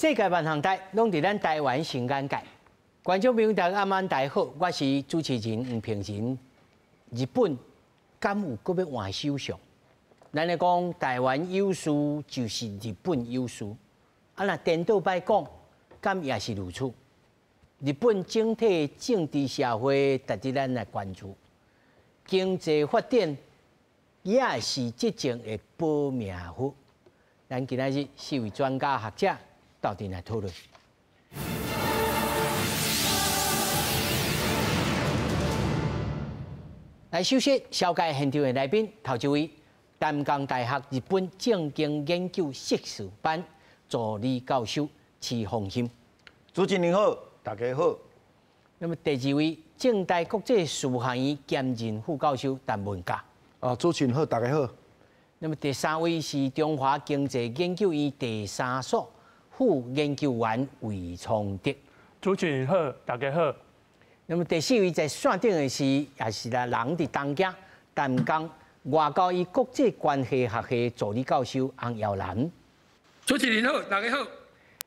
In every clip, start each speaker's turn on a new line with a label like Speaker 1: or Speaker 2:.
Speaker 1: 世界萬行台攏佇咱台灣新眼界。觀眾朋友大家暗晚大家好，我是主持人黃平仁。日本敢有閣欲換首相？咱咧講台灣有事就是日本有事，啊若顛倒擺講，敢也是如此？日本整體政治社會值得咱來關注，經濟發展也是執政的保命符。咱今仔日四位專家學者鬥陣來討論。來，首先紹介現場的來賓，頭一位，淡江大學日本政經研究碩士班助理教授徐鳳馨。
Speaker 2: 主持人好，大家好。
Speaker 1: 那麼第二位，政大國際事務學院兼任副教授陳文甲。
Speaker 3: 啊，主持人好，大家好。
Speaker 1: 那麼第三位是中華經濟研究院第三所副研究員魏聰德。
Speaker 4: 主持人好，大家好。
Speaker 1: 那麼第四位在線頂的是，也是啦，人佇東京淡江外交與國際關係學系助理教授洪耀南。
Speaker 5: 主持人好，大家好。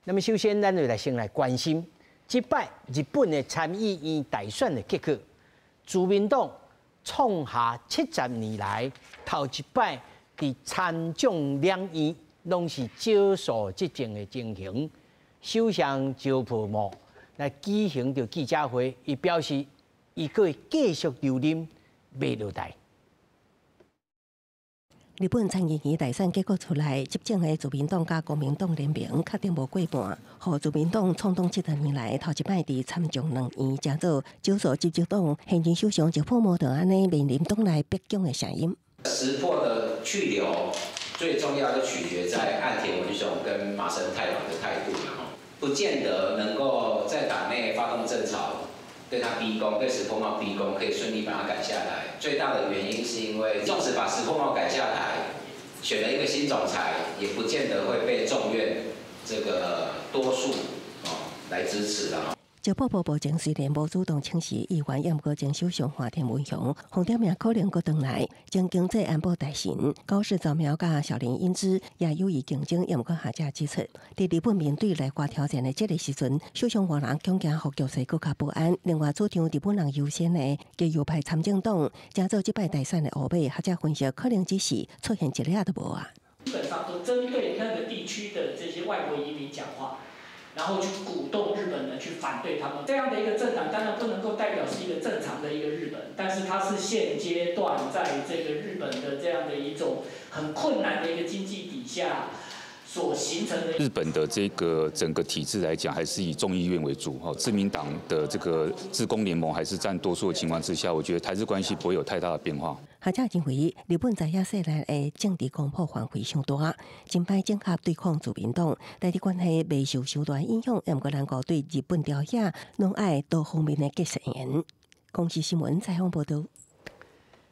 Speaker 1: 那麼首先，咱就來先來關心這擺日本的參議院大選的結果。自民黨創下70年來頭一擺佇參眾兩院攏是少數執政的情形，首相石破茂來舉行著記者會，伊表示伊閣會繼續留任，袂落台。
Speaker 6: 日本參議院大選結果出來，執政的自民黨佮公明黨聯盟確定無過半，予自民黨創黨70年來頭一擺佇參眾兩院成做少數執政黨，現任首相石破茂就按呢面臨黨內逼宮的聲音。
Speaker 7: 石破的去留最重要就取決在岸田文雄跟麻生太郎的態度，不見得能夠在黨內發動政潮，對他逼宮，對石破茂逼宮，可以順利把他趕下台。最大的原因是因為，縱使把石破茂趕下台，選了一個新總裁，也不見得會被眾院這個多數哦來支持啦。
Speaker 6: 石破茂目前雖然無主動請辭意願，毋過前首相岸田文雄黃點名可能閣轉來，前經濟安保大臣高市早苗佮小林英之也有意競爭，毋過學者指出，佇日本面對來華挑戰的這个時陣，首相換人恐驚予局勢閣較不安。另外，主張日本人優先的極右派參政黨，成做這擺大選的烏馬，學者分析可能只是出現一粒仔都無啊。
Speaker 8: 基本上都針對那個地區的這些外國移民講話。然後去鼓動日本人去反對他們這樣的一個政黨，當然不能夠代表是一個正常的一個日本，但是它是現階段在這個日本的這樣的一種很困難的一個經濟底下所形成的。
Speaker 9: 日本的這個整個體制來講，還是以眾議院為主，哈，自民黨的這個自公聯盟還是佔多數的情況之下，我覺得台日關係不會有太大的變化。
Speaker 6: 學者認為，日本在野勢力的政治光譜範圍傷大，真歹整合對抗自民黨，台日關係袂受傷大影響，毋過能夠對日本朝野攏愛多方面的結成。公視新聞採訪報導。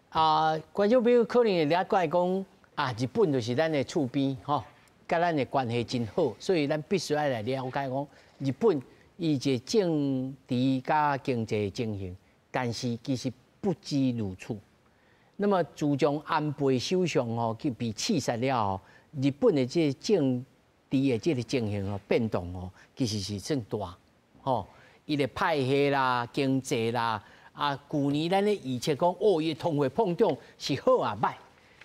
Speaker 1: 啊，觀眾朋友可能會了解講啊，日本就是咱的厝邊吼，佮咱的關係真好，所以咱必須愛來了解講日本伊這政治佮經濟情形，但是其實不止如此。那麼自從安倍首相吼去被刺殺了後，日本的這個政治的這個情形吼變動吼，其實是算大吼。伊的派系啦、經濟啦，啊，舊年咱咧預測講，哦，伊通貨膨脹是好抑䆀。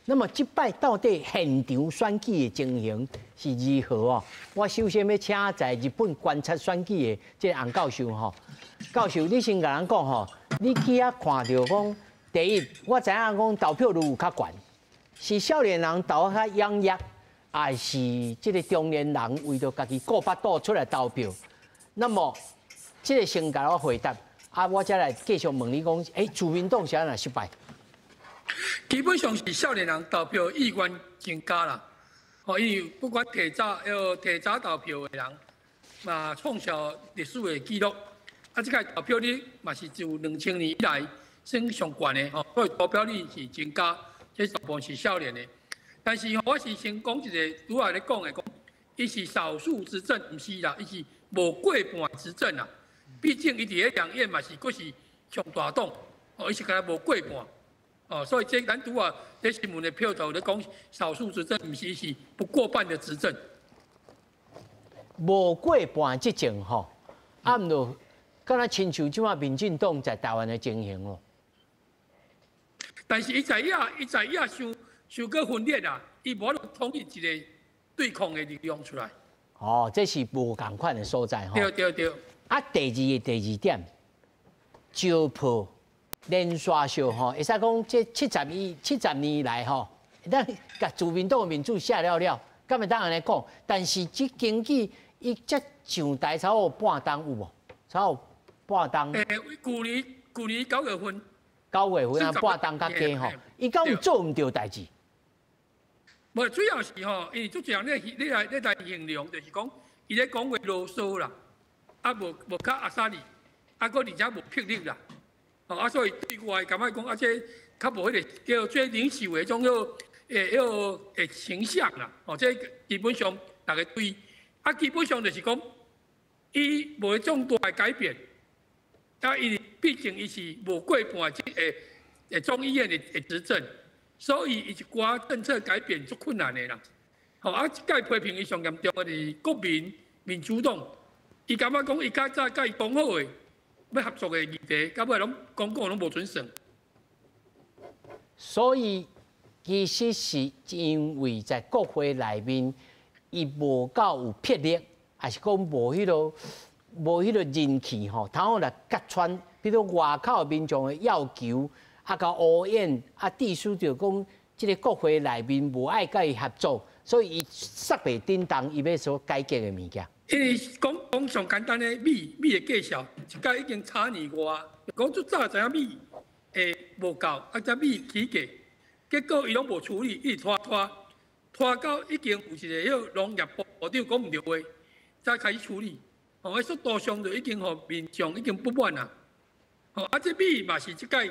Speaker 1: 那麼這擺到底現場選舉的情形是如何哦？我首先欲請在日本觀察選舉的這個洪教授吼，教授你先共人講吼，你去遐看著講。第一，我知影講投票率有較懸，是少年人投較踴躍，還是這個中年人為著家己顧腹肚出來投票？那麼，這個先共我回答，啊，我才來繼續問你講，欸，自民黨是按怎失敗？
Speaker 5: 基本上是少年人投票意願增加啦，哦，因為不管提早要提早投票的人，嘛創下歷史的紀錄，啊，這個投票率嘛是自2000年以來算上懸的吼，所以投票率是增加，這大部分是少年的。但是我是先講一个，拄仔咧講的，講伊是少數執政，毋是啦，伊是無過半執政啦。畢竟伊佇咧兩院嘛是閣是上大黨，哦，伊是敢若無過半，哦，所以這咱拄仔咧新聞的票頭咧講少數執政，毋是，是不過半的執政。
Speaker 1: 無過半執政吼，啊毋著，敢若親像這馬民進黨在台灣的情形咯。
Speaker 5: 但是伊在野，伊在野傷傷過分裂啊！伊無法度統一一個對抗的力量出來。
Speaker 1: 哦，這是無仝款的所在吼。
Speaker 5: 對對對。
Speaker 1: 啊，第二點，石破連續相吼，會使講這70年來吼，咱共自民黨的面子卸了了，敢會當按呢講？但是這根據伊才上台差不多半冬有無？差不多半冬。
Speaker 5: 欸，舊年9月份。
Speaker 1: 9月份啊，半冬較低吼，伊敢有做毋著代誌？
Speaker 5: 無，主要是吼，因為足濟人咧來形容，就是講伊咧講話囉嗦啦，啊無較阿薩利，啊閣而且無魄力啦，吼啊所以對外感覺講啊這較無彼個叫做領袖的種叫迄個形象啦，吼這基本上逐家對，啊基本上就是講伊無彼種大的改變，啊因為畢竟伊是無過半這個眾議院的執政。所以伊一寡政策改變足困難的啦。吼啊，這屆批評伊上嚴重的是國民民主黨，伊感覺講伊較早佮伊講好的，欲合作的議題，到尾攏講講攏無準算。
Speaker 1: 所以其實是因為在國會內面，伊無夠有魄力，還是講無彼個人氣吼，通好來揭穿，比如外口民眾的要求。啊，共烏煙啊，致使著講，這个國會內面無愛佮伊合作，所以伊煞袂振動伊欲所改革的物件。
Speaker 5: 因為講講上簡單的米的介紹，一屆已經差年外，講足早知影米會無夠，啊，這米起價，結果伊攏無處理，一直拖拖拖到已經有一個彼個農業部部長講毋著話，才開始處理。吼，彼速度上就已經予民眾已經不滿啦。吼，啊，這米嘛是這屆。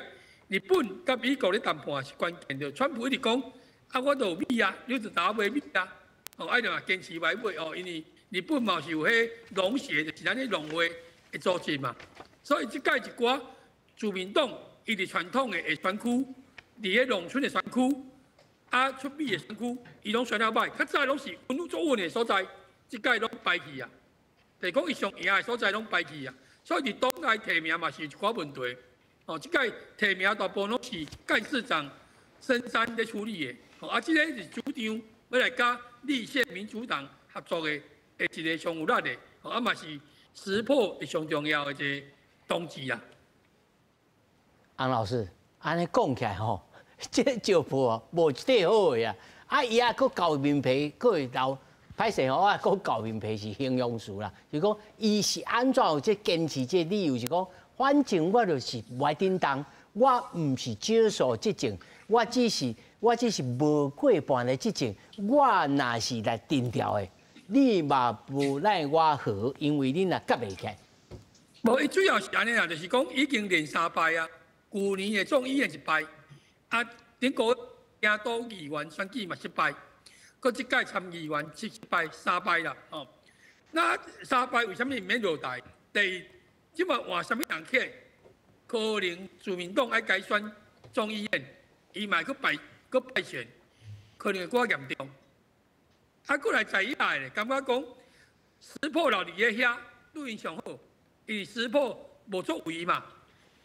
Speaker 5: 日本佮美國咧談判是關鍵的，川普一直講，啊，我都有米啊，你就共我買米啊，哦，啊，就嘛堅持愛買哦，因為日本嘛是有彼農協，就是咱咧農會的組織嘛，所以這屆一寡自民黨伊佇傳統的選區，佇咧農村的選區，啊出米的選區，伊攏選了歹，較早攏是穩足穩的所在，這屆攏敗去啊，就是講伊上贏的所在攏敗去啊，所以佇黨內提名嘛是一寡問題。哦，這屆提名大部分攏是幹事長森山咧處理的，哦，啊，這个是主張欲來佮立憲民主黨合作的，一个上有力的，哦，啊嘛是石破上重要的一個動機啊。
Speaker 1: 洪老師，按呢講起來吼，這個石破無一塊好的啊，啊，伊也閣厚面皮，閣會留歹勢吼，我講厚面皮是形容詞啦，就是講伊是按怎有這堅持這個理由是講。反正我就是無愛振動，我毋是少數執政，我只是無過半的執政，我若是來定調的，你嘛無奈我何，因為恁若夾袂起來。
Speaker 5: 無，伊主要是按呢啦，就是講已經連三敗啊，舊年的眾議院一敗，啊，頂個京都議員選舉嘛失敗，閣這屆參議員失敗三敗啦，哦，那三敗為啥物毋免落台？第一，這馬換啥物人起來，可能自民黨愛改選眾議院，伊嘛閣敗閣敗選，可能會閣較嚴重。啊，閣來在野的咧，感覺講石破留佇咧遐對𪜶上好，因為石破無作為嘛，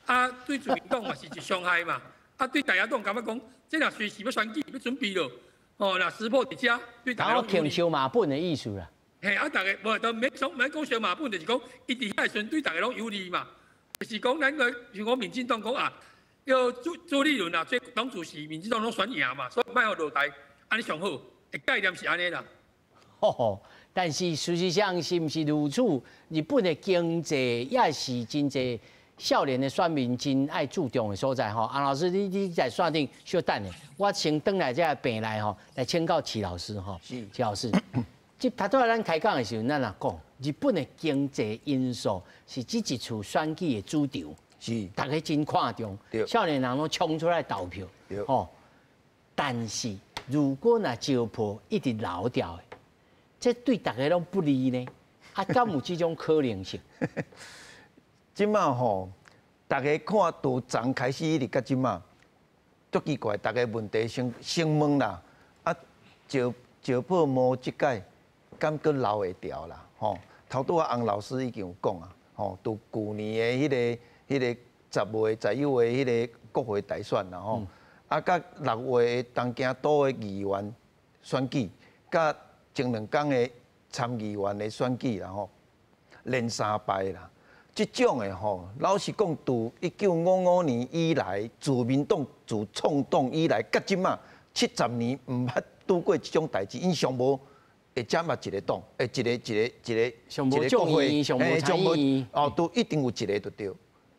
Speaker 5: 啊對自民黨嘛是一傷害嘛，啊對在野黨感覺講，這若隨時欲選舉欲準備咯，哦，若石破佇遮對大家攏
Speaker 1: 有利。燒麻本的意思啦。
Speaker 5: 嘿，啊，逐家無都免講，免講燒麻本，就是講伊佇遐時陣對逐家攏有利嘛。就是講咱個像講民進黨講啊，叫朱立倫啊，做黨主席，民進黨攏選贏嘛，所以莫予落台，按呢上好，概念是按呢啦。
Speaker 1: 吼吼，但是事實上是毋是如此？日本的經濟也是真濟少年的選民真愛注重的所在吼。洪老師，你在線頂小等下，我先轉來這個病來吼，來請教齊老師吼。是，齊老師。這頭拄仔咱開講的時陣，咱也講日本的經濟因素是這一次選舉的主軸，
Speaker 2: 是，
Speaker 1: 大家真看重，少年人攏衝出來投票，吼。但是如果若石破一直留掉的，這對大家攏不利呢？啊，敢有這種可能性？
Speaker 2: 這馬吼，大家看到昨開始一直到這馬，足奇怪，大家問題先先問啦，啊，石破茂這屆敢閣留會牢啦？吼。吼，頭拄仔洪老師已經有講啊，吼，佇舊年的彼個10月左右的彼個國會大選啦，吼，啊，佮6月東京都的議員選舉，佮前兩工的參議員的選舉啦，吼，連三敗啦。這種的吼，老實講，自1955年以來，自民黨自創黨以來，到這馬70年毋捌拄過這種代誌，𪜶上無會掌握一個黨，會一個一個一個
Speaker 1: 上無眾議，上無參議，
Speaker 2: 哦，都一定有一個就對。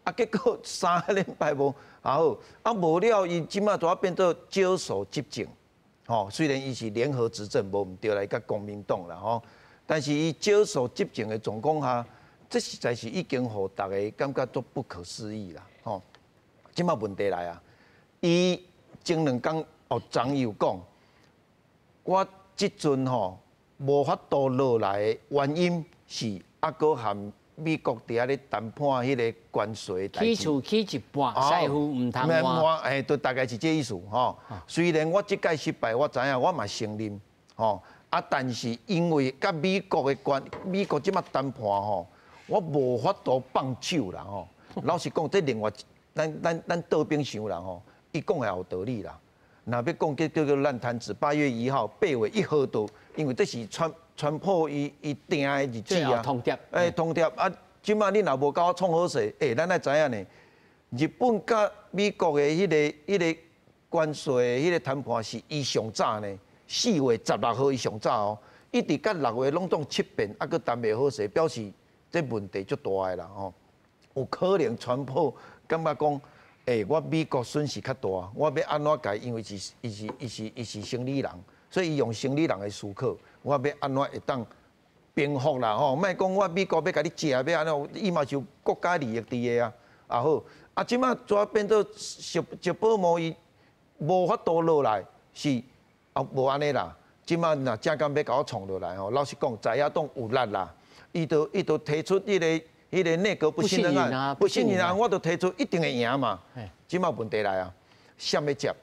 Speaker 2: 啊，結果3連敗無，啊好，啊無了，伊這馬就變做少數執政，吼，雖然伊是聯合執政，無毋對來佮公明黨啦，吼，但是伊少數執政的狀況下，這實在是已經予大家感覺足不可思議啦，吼！這馬問題來啊，伊前兩工哦，昨有講，我這陣吼無法度落來的原因是猶閣和美國佇遐咧談判彼個關稅
Speaker 1: 代誌。起厝起一半，師傅毋通換。
Speaker 2: 欸，就大概是這意思吼。雖然我這屆失敗，我知影，我嘛承認吼。啊，但是因為佮美國的關，美國這馬談判吼。我無法度放手啦吼！老實講，這另外咱倒邊想啦吼，伊講的也有道理啦。若欲講叫做爛攤子，8月1號8月1號到，因為這是川普伊定的日子啊。
Speaker 1: 通牒。
Speaker 2: 欸，通牒啊！這馬你若無共我創好勢，欸，咱愛知影呢。日本佮美國的彼個關稅的彼個談判是伊上早呢，4月16號伊上早哦，一直到6月攏總七遍，猶閣談袂好勢，表示這問題足大的啦吼，有可能川普感覺講，欸，我美國損失較大，我欲按怎共？因為是伊是伊是伊是生理人，所以伊用生理人的思考，我欲按怎會當平復啦吼？莫講我美國欲共你食，欲按怎？伊嘛是有國家利益佇个啊，啊好，啊這馬怎變做石石保摩伊無法度落來，是啊無按呢啦。這馬若正敢欲共我創落來吼，老實講，在野黨有力啦。伊就提出彼個內閣不信任案，不信任案，我就提出一定會贏嘛。這馬問題來啊，誰欲接？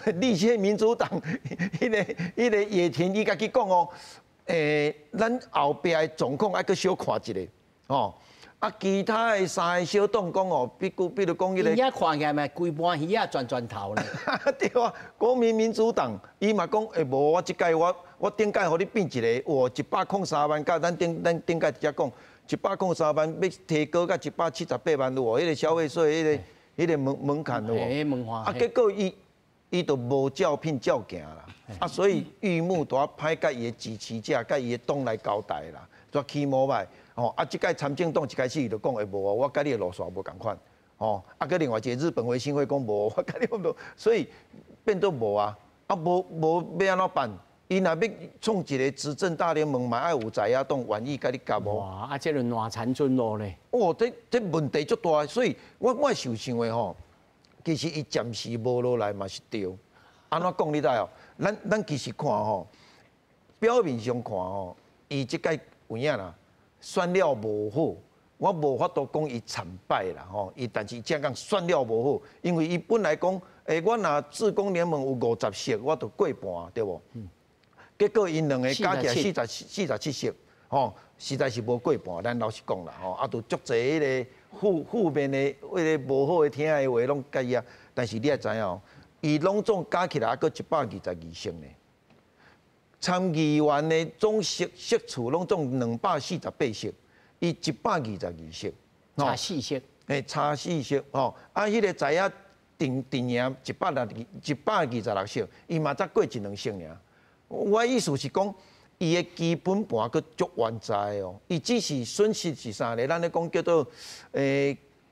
Speaker 2: 立憲民主黨彼個野田伊家己講哦，欸，咱後壁的狀況愛閣小看一下，哦。啊，其他的三個小黨講哦，比如講彼個，
Speaker 1: 伊看起來嘛，規盤魚仔轉轉頭咧。
Speaker 2: 對啊，國民民主黨伊嘛講，欸，無我這屆我頂屆予你變一個，哇，103萬，佮咱頂屆直接講，103萬欲提高到178萬有無？彼個消費稅，彼個門檻有無？啊，結果伊就無照片照行啦，啊，所以玉木都歹佮伊的支持者、佮伊的黨來交代啦，煞起無歹。哦，啊，這屆參政黨一開始伊就講會無，我佮你的路線無仝款，哦，啊，閣另外一個日本維新會講無，我佮你無，所以變做無啊，啊，無欲按怎辦？伊若欲創一個執政大聯盟，嘛愛有在野黨願意佮你夾無？
Speaker 1: 哇，啊，這個爛田準路咧。
Speaker 2: 哦，這問題足大，所以我想想的吼，其實伊暫時無落來嘛是對。按怎講你知哦？咱其實看吼，表面上看吼，伊這屆有影啦。選了無好，我無法度講伊慘敗啦吼，伊但是正講選了無好，因為伊本來講，欸，我若自公聯盟有50席，我就過半，對無？結果𪜶兩個加起來47席，吼，實在是無過半。咱老實講啦，吼，啊，就足濟彼個負面的、彼個無好的聽的話攏共伊啊。但是你愛知影哦，伊攏總加起來猶閣122席呢。參議員的總席次攏總248席，伊122席，
Speaker 1: 差四席，
Speaker 2: 欸，差四席吼。啊，彼個在野陣營126席，伊嘛才過一兩席爾。我意思是講，伊的基本盤閣足原在哦，伊只是損失是啥咧？咱咧講叫做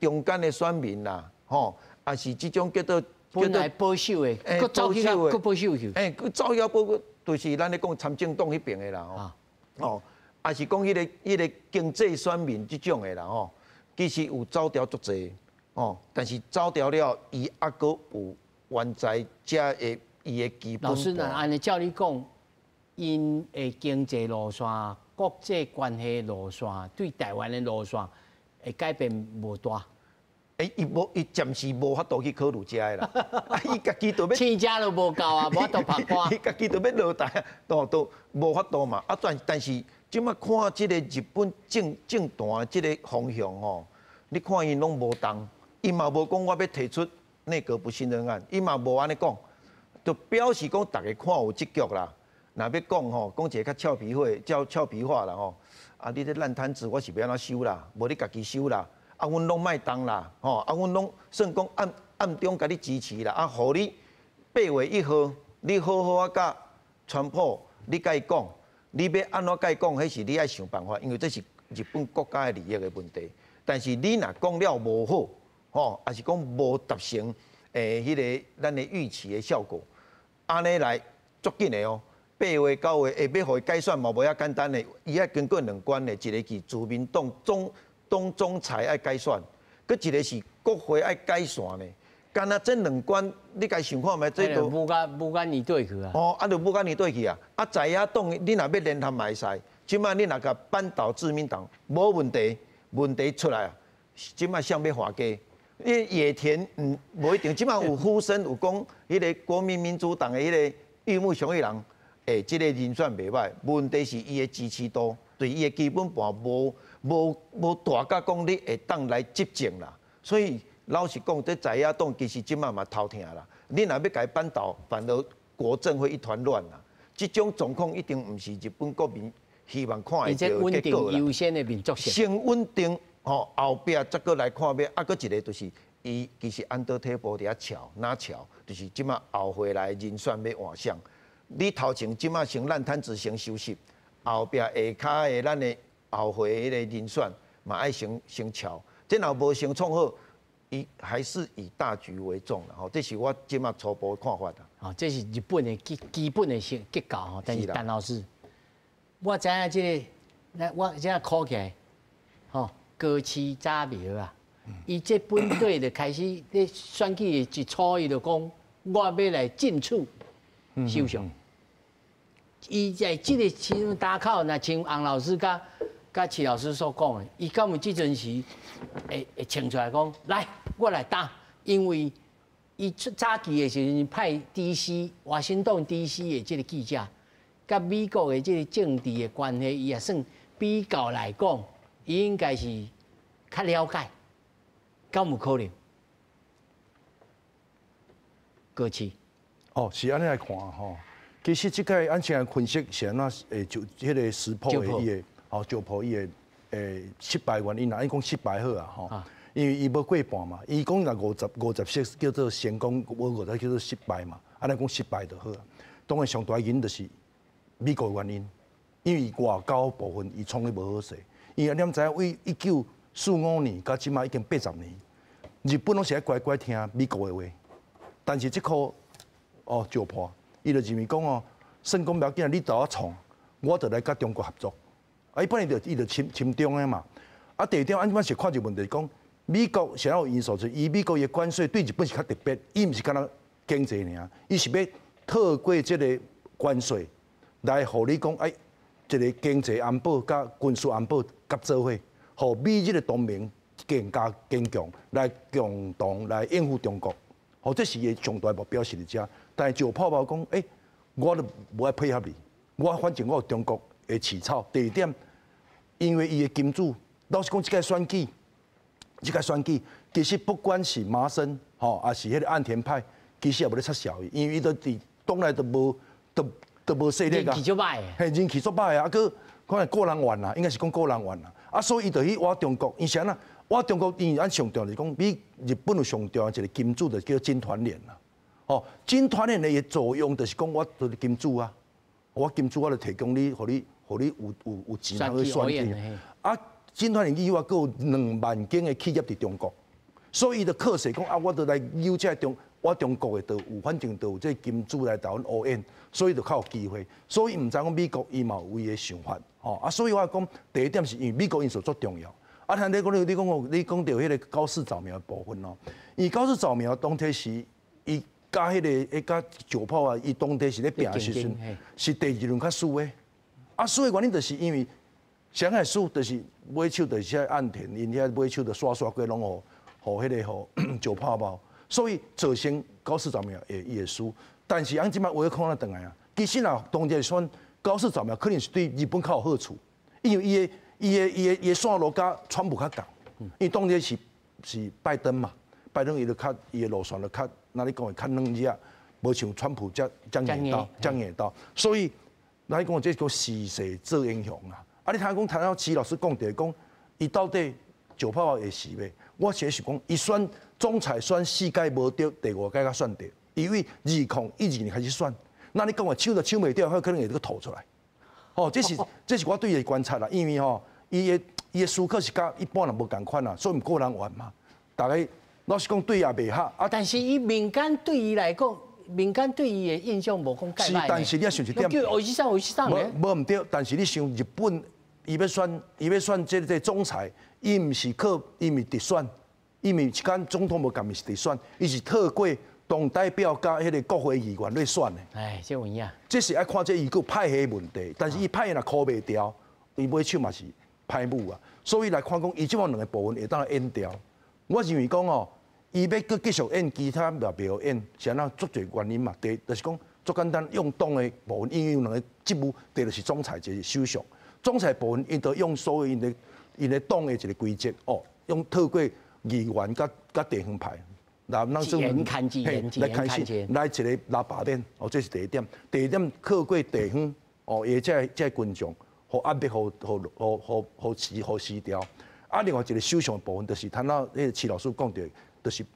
Speaker 2: 中間的選民啦，吼，抑是這種叫做
Speaker 1: 本來保守的，閣走去閣保守去，
Speaker 2: 欸，閣走去保。就是咱咧講參政黨彼邊的啦吼，哦，抑是講彼個經濟選民這種的啦吼，其實有走掉足濟，哦，但是走掉了，伊猶閣有原在遮的伊的基本。
Speaker 1: 老師，若按呢照你講，𪜶的經濟路線、國際關係路線，對台灣的路線會改變無大。
Speaker 2: 欸，伊無，伊暫時無法度去考慮這个啦。啊，伊家己就欲
Speaker 1: 錢遮都無夠啊，無法度拍歌。
Speaker 2: 伊家己就欲落台，都無法度嘛。啊，但是這馬看這個日本政壇這個方向吼，你看𪜶攏無動，伊嘛無講我欲提出內閣不信任案，伊嘛無按呢講，就表示講逐家看有這局啦。若欲講吼，講一個較俏皮話，叫俏皮話啦吼。啊，你這爛攤子，我是欲按怎收啦？無你家己收啦。啊，阮攏莫動啦，吼！啊，阮攏算講暗暗中共你支持啦。啊，予你8月1號，你好好啊，佮川普，你共伊講，你欲按怎共伊講，彼是你愛想辦法，因為這是日本國家的利益的問題。但是你若講了無好，吼，抑是講無達成彼个咱的預期的效果，按呢來足緊的哦。8月9月，欲予伊改選嘛無遐簡單的，伊愛經過兩關的，一个是自民黨總黨總裁愛改選，閣一个是國會愛改選呢。干焦這兩關，你家想看覓？這都
Speaker 1: 無甲你對去啊！
Speaker 2: 哦，啊，就無佮你對去啊！啊，在野黨你若欲聯合嘛會使，這馬你若共扳倒自民黨，無問題，問題出來啊！這馬誰欲換家？你野田無一定，這馬有呼聲有講，彼个國民民主黨的彼个玉木雄一郎，這個人選袂䆀，問題是伊的支持度對伊的基本盤無大甲講你會當來執政啦，所以老實講，這在野黨其實這馬嘛頭疼啦。你若欲共伊扳倒，反而國政會一團亂啦。這種狀況一定毋是日本國民希望看會著的結果
Speaker 1: 啦。穩定優先的民族性。
Speaker 2: 先穩定吼，後壁再閣來看欲，啊，閣一個就是伊其實 under table 佇遐喬，哪喬？就是這馬後回來人選欲換誰？你頭前這馬先爛攤子先收拾，後壁下跤的咱的後回彼个人選嘛愛先喬，這若無先創好，伊還是以大局為重啦吼，這是我這馬初步的看法啦。
Speaker 1: 哦，這是日本的基本的結構吼，但是陳老師，我知影這个，那我這考起來，吼，高市早苗啊，伊這本隊就開始咧選舉的一初，伊就講我欲來爭取首相。伊在這个時陣打口，若像洪老師佮徐老師所講的，伊敢有這陣時會衝出來講，來，我來打，因為伊出早期的時陣派 D.C. 華盛頓 D.C. 的這个記者，佮美國的這个政治的關係，伊也算比較來講，伊應該是較了解，敢有可能？高市。
Speaker 3: 哦，是按呢來看吼。其實這個按現在分析是按怎？就彼个石破的伊的，吼，石破伊的失敗原因啦，伊講失敗好啊，吼，因為伊無過半嘛，伊講若50席叫做成功，無50叫做失敗嘛，按呢講失敗就好啊。當然上大原因就是美國原因，因為外交部分伊創得無好勢，因為你知影，為1945年到這馬已經80年，日本攏是愛乖乖聽美國的話，但是這箍哦石破。伊就認為講哦，算講無要緊，你共我創，我就來佮中國合作。啊，伊本來就伊就親中的嘛。啊，第二點，按這擺是看一個問題，講美國啥有因素，就是伊美國的關稅對日本是較特別，伊毋是干焦經濟爾，伊是欲透過這個關稅來予你講，哎，一個經濟安保佮軍事安保合做伙，予美日的同盟更加堅強，來共同來應付中國。哦，這是伊上大目標是佇遮。但是石破茂講，欸，我都無愛配合你，我反正我有中國的飼草。第二點，因為伊的金主，老實講，這屆選舉其實不管是麻生吼，抑是彼个岸田派，其實也無咧插潲伊，因為伊都佇黨內都無都無勢力啊。
Speaker 1: 人氣足䆀。
Speaker 3: 嘿，人氣足䆀啊，啊，閣可能個人怨啦，應該是講個人怨啦。啊，所以伊就去倚中國，伊是按怎？倚中國，因為咱上重要就是講，比日本有上重要一個金主，就叫經團連啦。哦，經團連的作用就是講，我就是金主啊，我金主我就提供你，予你有錢通去選舉。啊，經團連以外，閣有2萬間的企業佇中國，所以伊就靠勢講啊，我就來誘這中國的，就有反正就有這金主來共阮烏演，所以就較有機會。所以毋知講美國伊嘛有伊的想法，吼啊，所以我講第一點是因為美國因素足重要。啊，聽你講你講著彼個高市早苗的部分哦，伊高市早苗當初是伊佮彼个佮石破啊，伊當初是咧拚的時陣，是第二輪較輸的。啊，輸的原因就是因為誰會輸，就是尾手就是岸田，𪜶遐尾手就刷刷過攏予彼个予石破茂，所以造成高市早苗會伊會輸。但是按這擺話看得轉來啊，其實若當初選高市早苗，可能是對日本較有好處。因為伊的線路佮川普較仝，因為當時是拜登嘛，拜登伊就較伊的路線就較，那你講會較軟啲，無像川普遮遮硬鬥，遮硬鬥，所以咱講這個時勢造英雄啊！啊，你聽講聽到徐老師講著講，伊到底石破茂會死袂？我是想講，伊選總裁選四屆無著，第五屆才選著，因為2012年開始選，那你講話搶都搶袂著，佢可能會閣投出來。哦，這是我對伊的觀察啦，因為吼，伊的思考是佮一般人無仝款啦，所以毋個人緣嘛。大家老實講對也袂合啊。
Speaker 1: 但是伊民間對伊來講，民間對伊的印象無講蓋
Speaker 3: 是，但是你要想一點，
Speaker 1: 叫おじさんおじさん
Speaker 3: 無毋對，但是你想日本，伊欲選這個總裁，伊毋是靠，伊毋是直選，伊毋是一間總統無共，毋是直選，伊是透過黨代表佮彼個國會議員咧選的。
Speaker 1: 哎，這有影。
Speaker 3: 這是愛看這伊閣派系問題，但是伊派系若箍袂牢，伊尾手嘛是歹舞啊。所以來看講，伊這擺兩个部分會當演掉。我認為講哦，伊欲閣繼續演其他也袂曉演，是按怎足濟原因嘛。第一就是講足簡單，用黨的部分，因為有兩个職務，第一就是總裁，一個是首相。總裁部分，𪜶都用所有𪜶的黨的一個規則哦，用透過議員佮地方派。來來開始來一個拉罷免，哦，這是第一點。第二點，靠過地方哦，伊這個群眾，予壓力，予予予予予辭予辭掉。啊，另外一個首相的部分，就是頭仔彼個徐老師講著，就是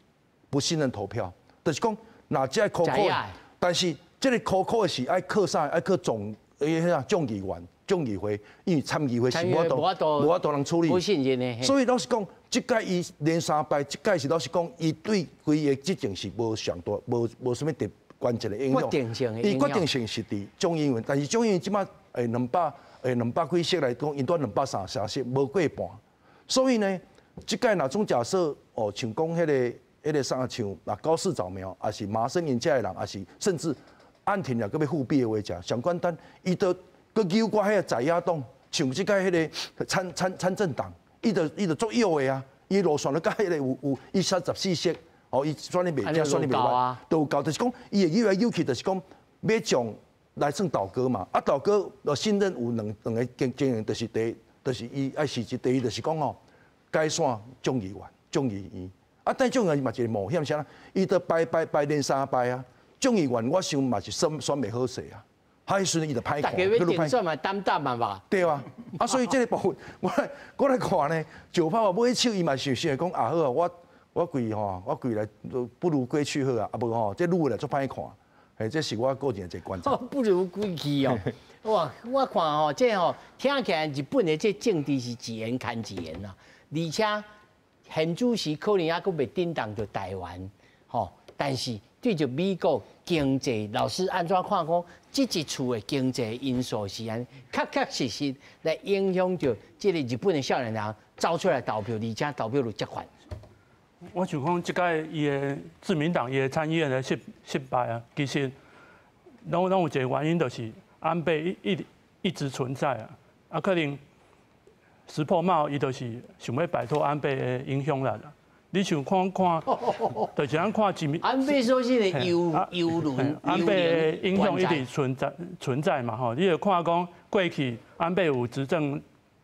Speaker 3: 不信任投票，就是講，若這個箍箍，但是這個箍箍的是愛靠啥？愛靠眾彼個啥眾議員、眾議會，因為參議會是無法度人處理。
Speaker 1: 不信任的。
Speaker 3: 所以老實講，這屆伊連三敗，這屆是老實講，伊對規个執政是無上大、無啥物特關鍵的影響。
Speaker 1: 決定性的
Speaker 3: 伊決定性是佇眾議院，但是眾議院這擺200幾席來講，𪜶拄233席，無過半。所以呢，這屆若總假設哦，像講彼個啥像啊高市早苗，抑是麻生𪜶遮的人，抑是甚至岸田也閣欲復辟的話，者上簡單，伊就閣扭掛彼個在野黨，像這屆彼個參政黨，伊就足弱的啊，伊路線都佮彼個有伊34席，哦，伊選得袂正，選得袂歹，都有夠，就是講伊會扭來扭去，就是講欲將來算倒戈嘛，啊倒戈信任有兩個經驗，就是第一，就是伊愛辭職，第二就是講吼，解散眾議員、眾議院，啊，但眾議院嘛一個冒險，啥？伊都敗敗敗連三敗啊！眾議員我想嘛是選袂好勢啊，彼時陣伊就歹看。
Speaker 1: 大家欲競選嘛，擔擔嘛吧？
Speaker 3: 對啊，啊，所以這個部分，我來看呢，石破茂尾手伊嘛是想講啊好啊，我規吼，我規來不如歸去好啊，啊無吼，這女的來足歹看，嘿，這是我個人的一個觀察。
Speaker 1: 不如歸去哦。哇，我看吼，這吼聽起來日本的這政治是一言牽一言啦，而且現主時可能猶閣袂震動著台灣，吼，但是對著美國經濟，老師按怎看講，這一次的經濟因素是按確確實實來影響著這個日本的少年人走出來投票，而且投票率遮懸。
Speaker 4: 我想講，這屆伊的自民黨伊的參議院的失敗啊，其實攏有一個原因，就是安倍一直存在啊，啊可能石破茂伊就是想欲擺脫安倍的影響力啦。你想看看，就是咱看自民
Speaker 1: 安倍說是個幽靈，
Speaker 4: 安倍的影響一直存在嘛吼。你就看講過去安倍有執政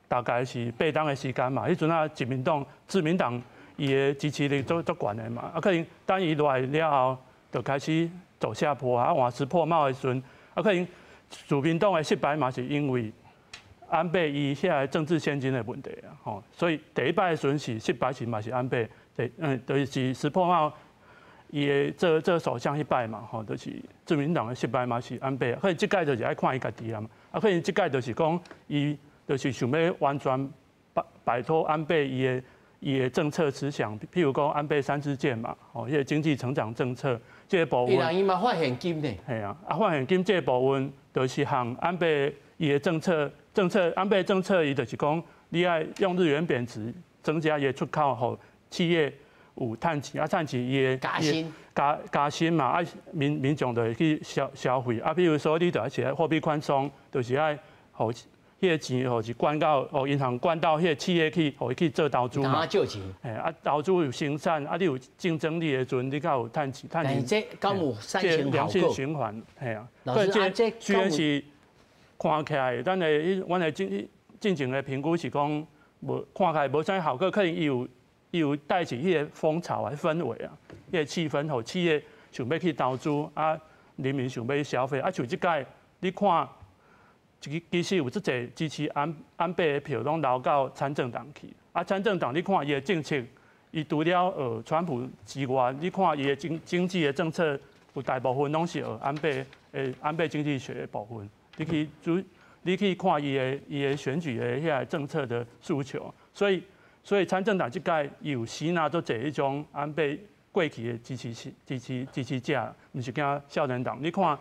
Speaker 4: 大概是8冬的時間嘛，彼陣啊自民黨伊的支持率足足懸的嘛，啊可能等伊落來了後，就開始走下坡啊，換石破茂的時陣，啊可能自民黨的失敗嘛是因為安倍伊遐个政治獻金的問題啊，吼，所以第一擺的時陣是失敗是嘛是安倍，就是石破茂伊的做首相彼擺嘛，吼，就是自民黨的失敗嘛是安倍，可能這屆就是愛看伊家己啊嘛，啊可能這屆就是講伊就是想欲完全擺脫安倍伊的政策思想，譬如講安倍三支箭嘛，吼，彼個經濟成長政策這個部分，
Speaker 1: 伊嘛發現金呢？
Speaker 4: 係啊，啊發現金這個部分就是向安倍伊的政策，安倍政策伊就是講，你愛用日元貶值，增加伊的出口，予企業有趁錢，啊趁錢伊會
Speaker 1: 加薪，
Speaker 4: 加薪嘛，啊民眾就會去消費，啊比如說你就是貨幣寬鬆，就是愛予彼個錢，予是灌到，予銀行灌到彼個企業去，予伊去做投資嘛。
Speaker 1: 借錢。
Speaker 4: 嘿，啊投資有生產，啊你有競爭力的時陣，你較有趁錢。
Speaker 1: 但是這敢有產生
Speaker 4: 良性循環，嘿啊。
Speaker 1: 老師啊，這
Speaker 4: 雖然是看起來，咱的阮的經進前的評估是講無看起來無啥效果，可能伊有帶起彼個風潮啊、氛圍啊、彼個氣氛，予企業想欲去投資啊，人民想欲去消費啊。像這擺你看，其實有足濟支持安倍的票攏流到參政黨去。啊，參政黨你看伊的政策，伊除了川普之外，你看伊的經濟的政策有大部分攏是學安倍經濟學的部分。你去看伊的選舉的遐個政策的訴求，所以參政黨這擺有吸納足濟彼種安倍過去的支持者，毋是驚少年黨。你看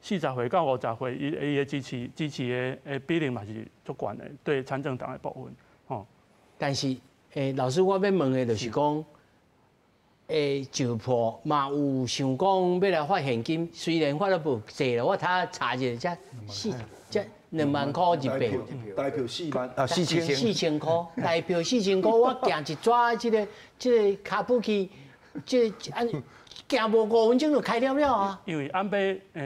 Speaker 4: 40歲到50歲，伊的支持的比例嘛是足懸的，對參政黨的部分，吼。
Speaker 1: 但是，老師，我欲問的就是講，石破嘛有想講欲來發現金，雖然發了無濟了，我睇查一下，才四才2萬箍一票，
Speaker 3: 台票4萬啊4000
Speaker 1: 4000箍，台票四千箍，我行一逝這個跤步去，這個按行無5分鐘就開了了啊。
Speaker 4: 因為安倍彼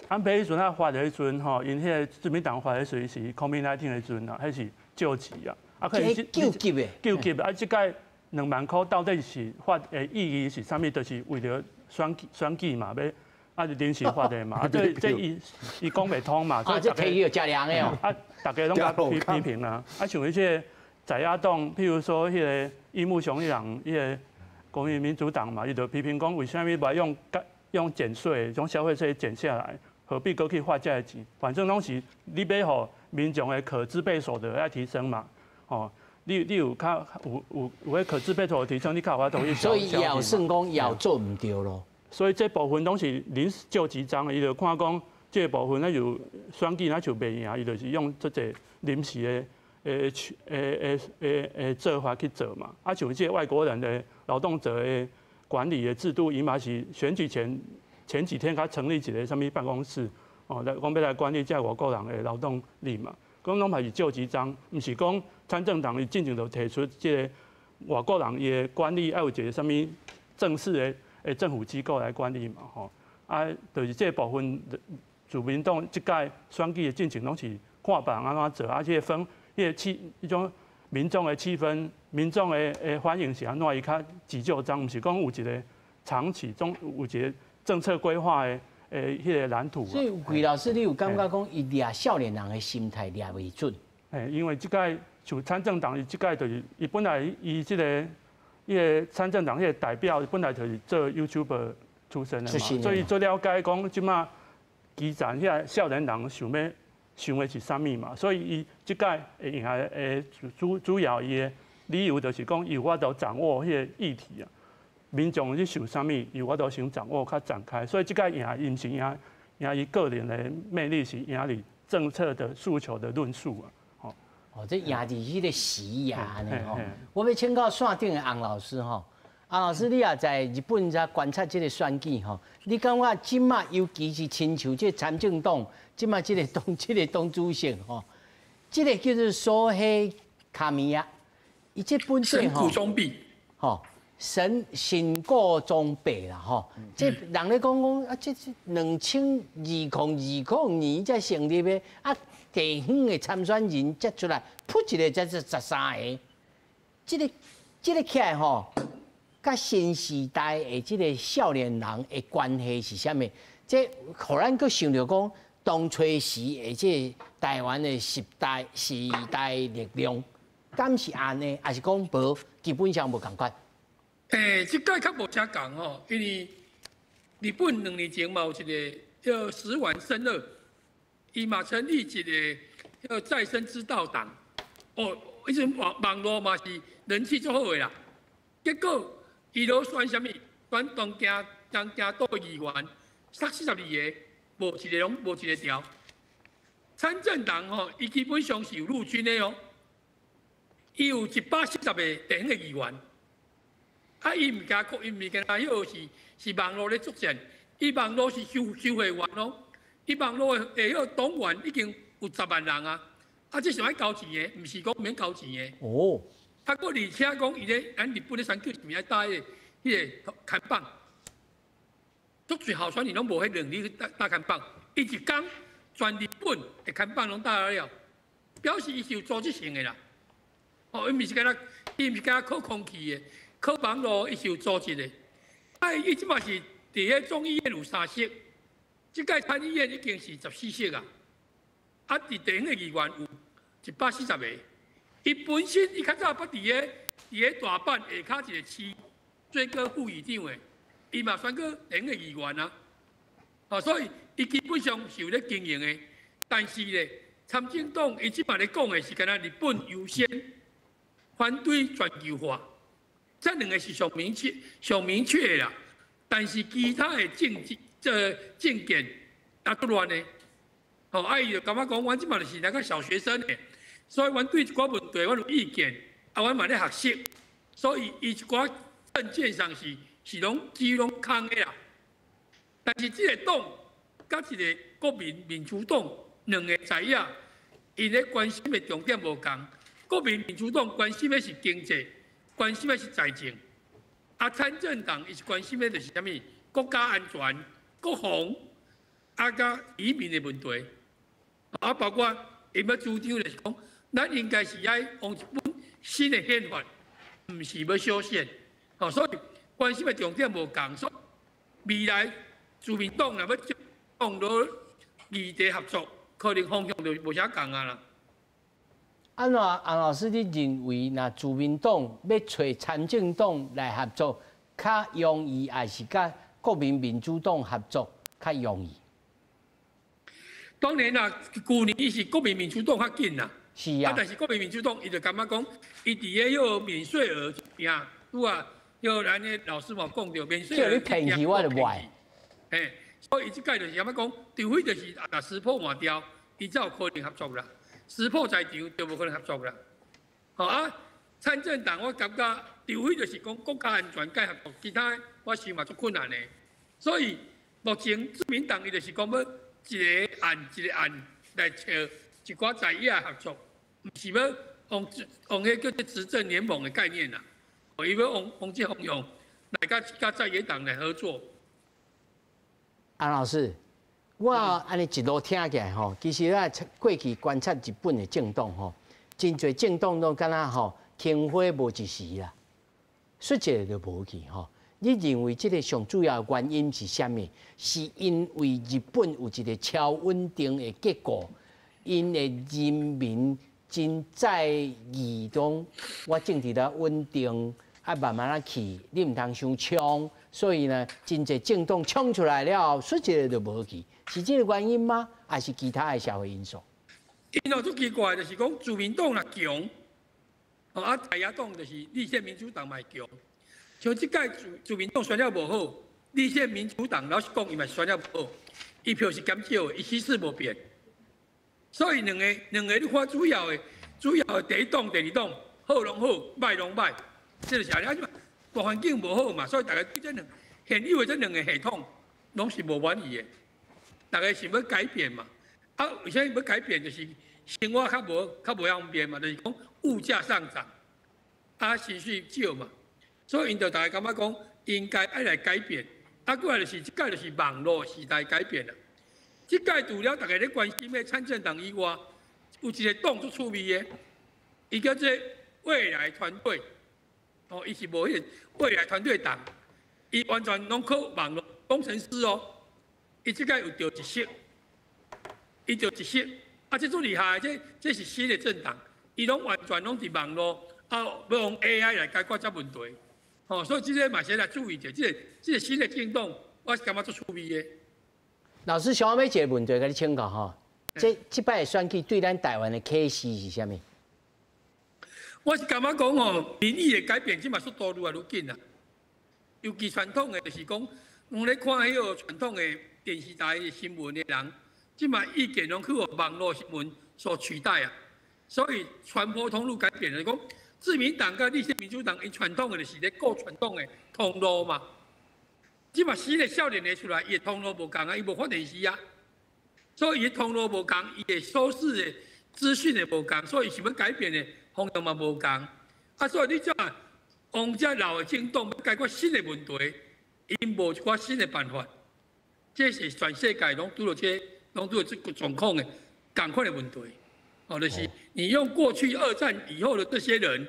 Speaker 4: 陣啊發的彼陣吼，𪜶彼個自民黨發的時是 COVID-19 的時陣啊，彼是救急啊，啊可能
Speaker 1: 救急的，
Speaker 4: 救急啊，這擺2萬箍到底是發的意義是啥物？就是為著選舉嘛，欲啊臨時發的嘛，啊這伊講袂通嘛，
Speaker 1: 啊這提去食涼的哦，
Speaker 4: 啊逐家攏共批評啊，啊像彼個在野黨，譬如說彼個櫻木雄一郎，彼個國民民主黨嘛，伊就批評講為啥物無用減稅，將消費稅減下來，何必閣去發這个錢？反正攏是你欲予民眾的可支配所得愛提升嘛，哦。你有較有彼可支配所得提升，你較有法度去消
Speaker 1: 所以也有算講也有做毋對囉。
Speaker 4: 所以這部分攏是臨時救急章，伊就看講這個部分那就選舉那就袂贏，伊就是用這個臨時的做法去做嘛。啊，像這個外國人的勞動者的管理的制度，伊嘛是選舉前幾天才成立一個啥物辦公室，哦，來講欲來管理這外國人的勞動力嘛。講攏嘛是救急章，毋是講參政黨伊進前就提出這個外國人伊的管理愛有一個啥物正式的政府機構來管理嘛，吼。啊，就是這個部分自民黨這擺選舉的進程攏是看別人按怎做，啊，這個分，彼個氣，彼種民眾的氣氛、民眾的反應是按怎，伊較急就章，毋是講有一個長期中有一個政策規劃的彼個藍圖。
Speaker 1: 所以韋老師，你有感覺講伊掠少年人的心態掠袂準？
Speaker 4: 因為這擺像參政黨，伊這擺就是伊本來伊這個伊个參政黨彼個代表本來就是做 YouTuber 出身的嘛，所以做了解講這馬基層遐少年人想欲想的是啥物嘛，所以伊這擺會贏的主要伊的理由就是講伊有法度掌握彼個議題啊，民眾咧想啥物，伊有法度先掌握較展開，所以這擺贏伊毋是贏伊個人的魅力，是贏佇政策的訴求的論述啊。
Speaker 1: 哦，這贏佇彼個時呀呢吼，我欲請教線頂的洪老師吼，洪老師你也在日本遮觀察這個選舉吼，你感覺這馬尤其是親像這參政黨，這馬這個黨主席吼，這個叫做索黑卡米亞，伊這本
Speaker 5: 身吼，
Speaker 1: 吼神谷宗幣啦吼，這人咧講講啊，這是2020年才成立的啊。地方的參選人才出來，噗一个才是13個，這個起來吼，佮新時代的這個少年人的關係是啥物？這予咱閣想著講，當初時的這個台灣的時代力量，敢是按呢？抑是講無？基本上無仝款。
Speaker 5: 這擺較無啥仝吼，因為日本2年前嘛有一個叫石丸伸二。伊嘛成立一個叫再生之道黨，哦，彼陣網路嘛是人氣足好的啦。結果伊囉選啥物？選東京都議員，殺42個，無一個攏無一個牢。參政黨吼，伊基本上是有陸軍的哦，伊有140個地方的議員。啊，伊毋驚國，伊毋是干焦彼個是網路咧作戰，伊網路是收會員哦。伊網路的彼個黨員已經有10萬人啊！啊，這是愛交錢的，毋是講免交錢的。
Speaker 1: 哦。
Speaker 5: 啊，閣而且講伊咧，咱日本咧選舉是毋是愛打彼個看板？足濟候選人攏無彼能力去打看板。伊一工全日本的看板攏打了，表示伊是有组织性的啦。哦，伊毋是干焦靠空气的，靠网路，伊是有组织的。啊，伊这马是伫咧众议院有三席，这届参议院已经是14席啊。啊，伫地方的议员有140个。伊本身伊较早捌伫咧大阪下跤一个市做过副议长的，伊嘛选过地方的议员啊。哦，所以伊基本上是有咧经营的。但是咧，参政党伊这马咧讲的是干焦日本优先，反对全球化，这两个是上明确、上明确的啦。但是其他的政治、这政见也足乱的。哦，啊，伊就感觉讲，阮这马就是那个小学生的，所以阮对一寡问题，阮有意见，啊，阮嘛咧学习，所以伊一寡政见上是拢几乎拢空的啦。但是这个党佮一个国民民主党两个在野，𪜶咧关心的重点无仝。国民民主党关心的是经济，关心的是财政；啊，参政党伊是关心的就是啥物？国家安全、国防，啊，佮移民的问题。啊，包括𪜶欲主张就是讲，咱应该是爱用一本新的宪法，毋是欲修宪。哦，所以关心的重点无仝。所以未来自民党若欲讲落议题合作，可能方向就无啥仝啊啦。
Speaker 1: 按怎洪老师，你认为若自民党欲揣参政党来合作较容易，还是佮国民民主党合作较容易？
Speaker 5: 当然啦，旧年伊是国民民主党较紧啦。
Speaker 1: 是啊。
Speaker 5: 啊，但是国民民主党伊就感觉讲，伊伫咧彼个免税额边，拄啊，彼个咱的老师嘛讲著免税额。
Speaker 1: 叫你骗去，我就袂。
Speaker 5: 嘿，所以伊这届就是感觉讲，除非就是啊，石破换掉，伊才有可能合作啦。石破在场就无可能合作啦。好啊，参政党我感觉，除非就是讲国家安全佮合作，其他我想嘛足困难的。所以目前自民党伊就是讲欲一个案一个案来揣一寡在野合作，毋是欲往往彼叫做执政联盟的概念啦。伊欲往往这方向来佮在野党来合作。
Speaker 1: 洪老师，我按呢一路听起来吼，其实我过去观察日本的政党吼，真济政党拢敢若吼，天花无一时啦，说一个就无去吼。你认为这个上主要的原因是啥物？是因为日本有一个超稳定的结构，𪜶的人民真在意讲，我政治咧稳定，啊慢慢仔去，你毋通伤冲，所以呢，真济政党冲出来了后，说一个就无去，是这个原因吗？还是其他的社会因素？
Speaker 5: 因哦，足奇怪，就是讲自民党若强，哦啊，在野党就是立宪民主党嘛会强。像这届自民党选了无好，立宪民主党老实讲，伊嘛选了无好，伊票是减少的，伊席次无变。所以两个你看主要的第一党、第二党好拢好，歹拢歹，这就是按呢嘛，大环境无好嘛，所以大家对这两现有的这两个系统拢是无满意的，大家想欲改变嘛。啊，为啥欲改变？就是生活较无方便嘛，就是讲物价上涨，啊，薪水少嘛。所以𪜶就大家感觉讲，应该爱来改变。啊，过来就是这届就是网路时代改变啦。这届除了大家咧关心的参政党以外，有一个党足趣味的，伊叫做未来团队。哦，伊是无彼个未来团队党，伊完全拢靠网路工程师哦。伊这届有著一席，伊著一席，啊，这足厉害，这是新的政党，伊拢完全拢伫网路，啊，欲用 AI 来解决这问题。哦，所以这个嘛是来注意者，这个新的政党，我是感觉足趣味的。
Speaker 1: 老师，想欲一个问题共你请教吼，这摆的选举对咱台湾的启示是啥物？
Speaker 5: 我是感觉讲吼，民意的改变，这马速度愈来愈紧啊。尤其传统的，就是讲，拢咧看彼个传统的电视台的新闻的人，这马意见拢去予网路新闻所取代啊。所以传播通路改变了，讲自民党佮立宪民主党，𪜶传统的就是咧顾传统的通路嘛。这马新的少年的出来，伊的通路无仝啊，伊无看电视啊，所以伊通路无仝，伊的收视的资讯也无仝，所以想欲改变的方向嘛无仝。啊，所以你这往这老的政党欲解决新的问题，𪜶无一寡新的办法。这是全世界拢拄著这，拢拄著这个状况的仝款的问题。哦，就是你用过去二战以后的这些人，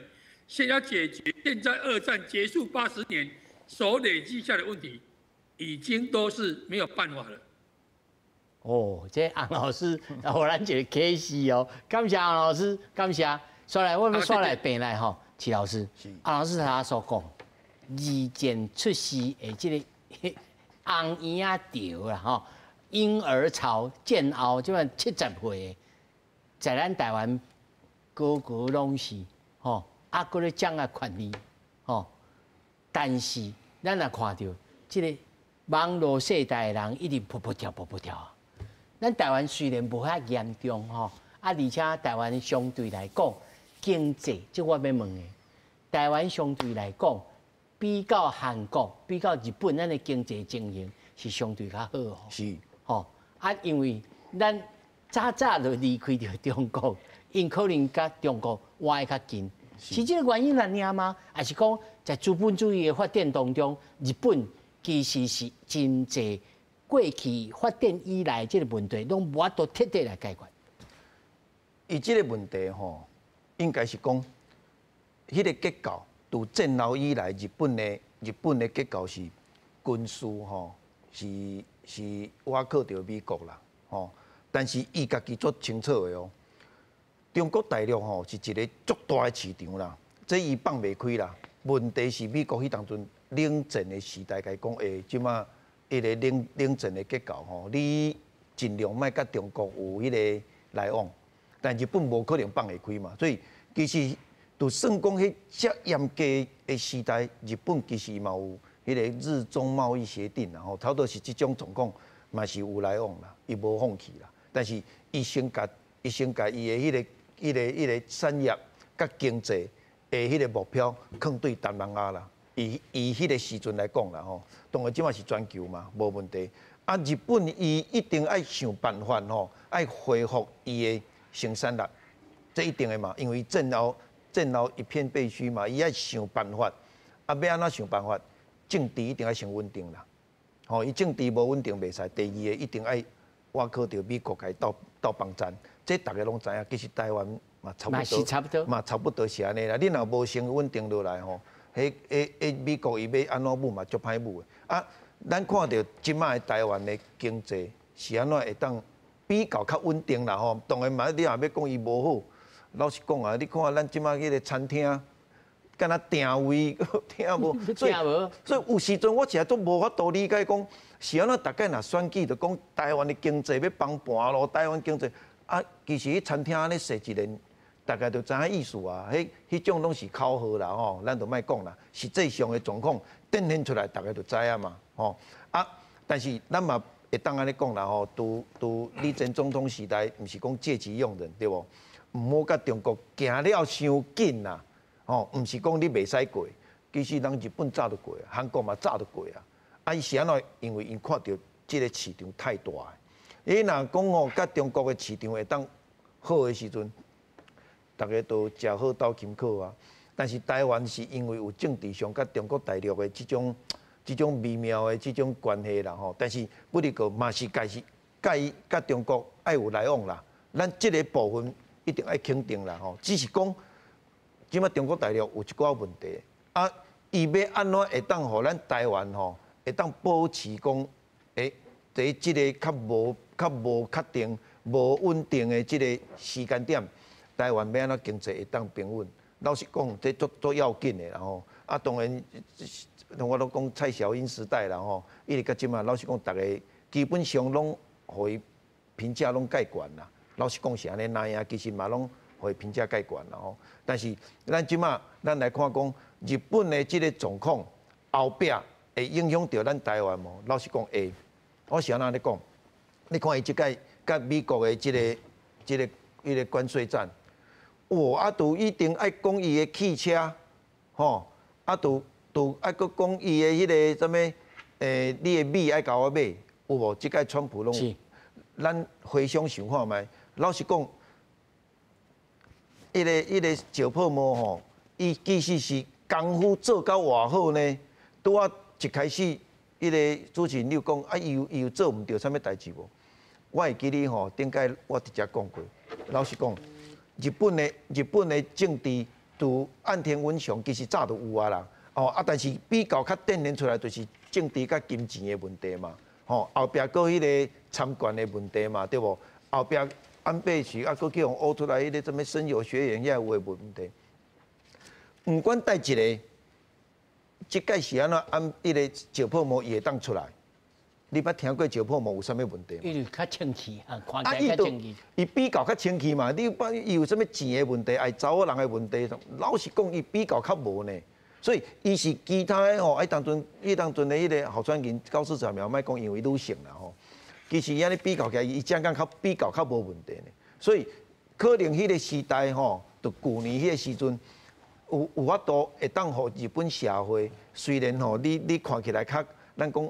Speaker 5: 先要解决现在二战结束80年所累积下的问题，已经都是没有办法了。
Speaker 1: 哦，這洪老師，予咱一個啟示哦，感謝洪老師，感謝。煞來我們煞來轉來吼，齊老師，洪老師他所講，二戰出世的這個紅嬰仔潮啦吼，嬰兒潮戰後這擺70歲的，在咱台灣個個攏是吼，啊，閣咧掌握權力吼，但是咱若看著這個網路世代的人一直噗噗跳噗噗跳。咱台灣雖然無遐嚴重吼，啊，而且台灣相對來講經濟，這我欲問的，台灣相對來講比較韓國、比較日本，咱的經濟情形是相對較好吼。吼，啊，因為咱早早就離開著中國，𪜶可能佮中國倚得較近，是這個原因爾嗎？還是講在資本主義的發展當中，日本其實是真濟過去發展以來這個問題，攏無法度徹底來解決。
Speaker 2: 伊這個問題吼，應該是講，彼個結構，自戰後以來，日本的結構是軍事吼，是倚靠著美國啦，吼。但是伊家己足清楚的哦，中國大陸吼是一個足大的市場啦，這伊放袂開啦。問題是美國彼當陣冷戰的時代，共伊講欸，這馬彼個冷戰的結構吼，你盡量莫佮中國有彼個來往，但日本無可能放會開嘛，所以其實就算講彼遮嚴格的時代，日本其實嘛有彼個日中貿易協定啦吼，差不多是這種狀況嘛是有來往啦，伊無放棄啦。但是伊先共伊的彼個產業佮經濟的彼個目標，囥對東南亞啦。以以彼個時陣來講啦吼，當然這馬是全球嘛，無問題。啊，日本伊一定愛想辦法吼，愛恢復伊的生產力，這一定的嘛，因為戰後一片廢墟嘛，伊愛想辦法。啊，欲按怎想辦法？政治一定愛先穩定啦。吼，伊政治無穩定袂使。第二个一定愛倚靠著美國共伊鬥鬥幫贊，這逐家攏知影。其實台灣嘛差不多，
Speaker 1: 差不多
Speaker 2: 嘛差不多是按呢啦。你若無先穩定落來吼，彼彼彼美國伊欲按怎舞嘛足歹舞的。啊，咱看著這馬的台灣的經濟是按怎會當比較較穩定啦吼。當然嘛，你若欲講伊無好，老實講啊，你看咱這馬彼個餐廳，敢若訂位聽無，所以所以有時陣我實在都無法度理解講，是按怎逐擺若選舉就講台灣的經濟欲崩盤咯，台灣經濟啊，其實彼餐廳按呢踅一輪，大概就知影意思啊。彼彼種攏是口號啦吼，咱就莫講啦。實際上的狀況展現出來，逐家就知影嘛吼。啊，但是咱嘛會當按呢講啦吼，拄拄李前總統時代，毋是講戒急用忍對無？毋好佮中國行了傷緊啦。吼，毋是講你袂使過，其實人日本早就過，韓國嘛早就過啊。啊，伊是按怎？因為𪜶看著這個市場太大。你若講吼，佮中國的市場會當好的時陣，逐家都食好鬥勤苦啊。但是台灣是因為有政治上佮中國大陸的這種微妙的這種關係啦吼。但是不離個嘛是該是佮伊佮中國愛有來往啦。咱這個部分一定愛肯定啦吼。只是講。這馬中國大陸有一寡問題，啊，伊欲按怎會當予咱台灣吼，會當保持講，欸，佇這个較無確定、無穩定的這個時間點，台灣欲按怎經濟會當平穩？老實講，這足足要緊的啦吼。啊，當然，我攏講蔡小英時代啦吼，一直到這馬，老實講，逐家基本上攏予伊評價攏蓋懸啦。老實講是按呢，那樣其實嘛攏予伊評價蓋懸啦吼。但是咱這馬咱來看講，日本的這個狀況後壁會影響著咱台灣無？老實講會。我是按怎咧講？你看伊這擺佮美國的這個關稅戰，哇！啊，都一定愛講伊的汽車，吼，啊，都都愛閣講伊的彼個啥物？你的米愛共我買，有無？這擺川普攏有。咱回想想看覓，老實講，彼個石破茂吼，伊其實是功夫做到偌好呢？拄仔一開始，彼個主持人你有講啊，伊有做毋著啥物代誌無？我會記得吼，頂擺我直接講過，老實講，日本的政治，就岸田文雄其实早就有啊啦，哦啊，但是比較較展現出來就是政治佮金錢的問題嘛，吼後壁閣彼個參權的問題嘛，對無？後壁安倍是啊，閣去予挖出來彼個啥物森友學園遐有的問題。毋管佗一个，這擺是按怎按彼個石破茂伊會當出來？你捌聽過石破茂有啥物問題？
Speaker 1: 伊就較清氣啊，看起來較清氣。
Speaker 2: 伊比較較清氣嘛，你捌伊有啥物錢的問題，愛查某人的問題，老實講，伊比較較無呢。所以伊是其他的吼，彼當陣，彼當陣的彼个候選人高市早苗，莫講因為女性啦吼。其實按呢比較起來，伊正講較比較較無問題呢。所以可能彼个時代吼，就舊年彼个時陣，有法度會當予日本社會，雖然吼，你看起來較，咱講。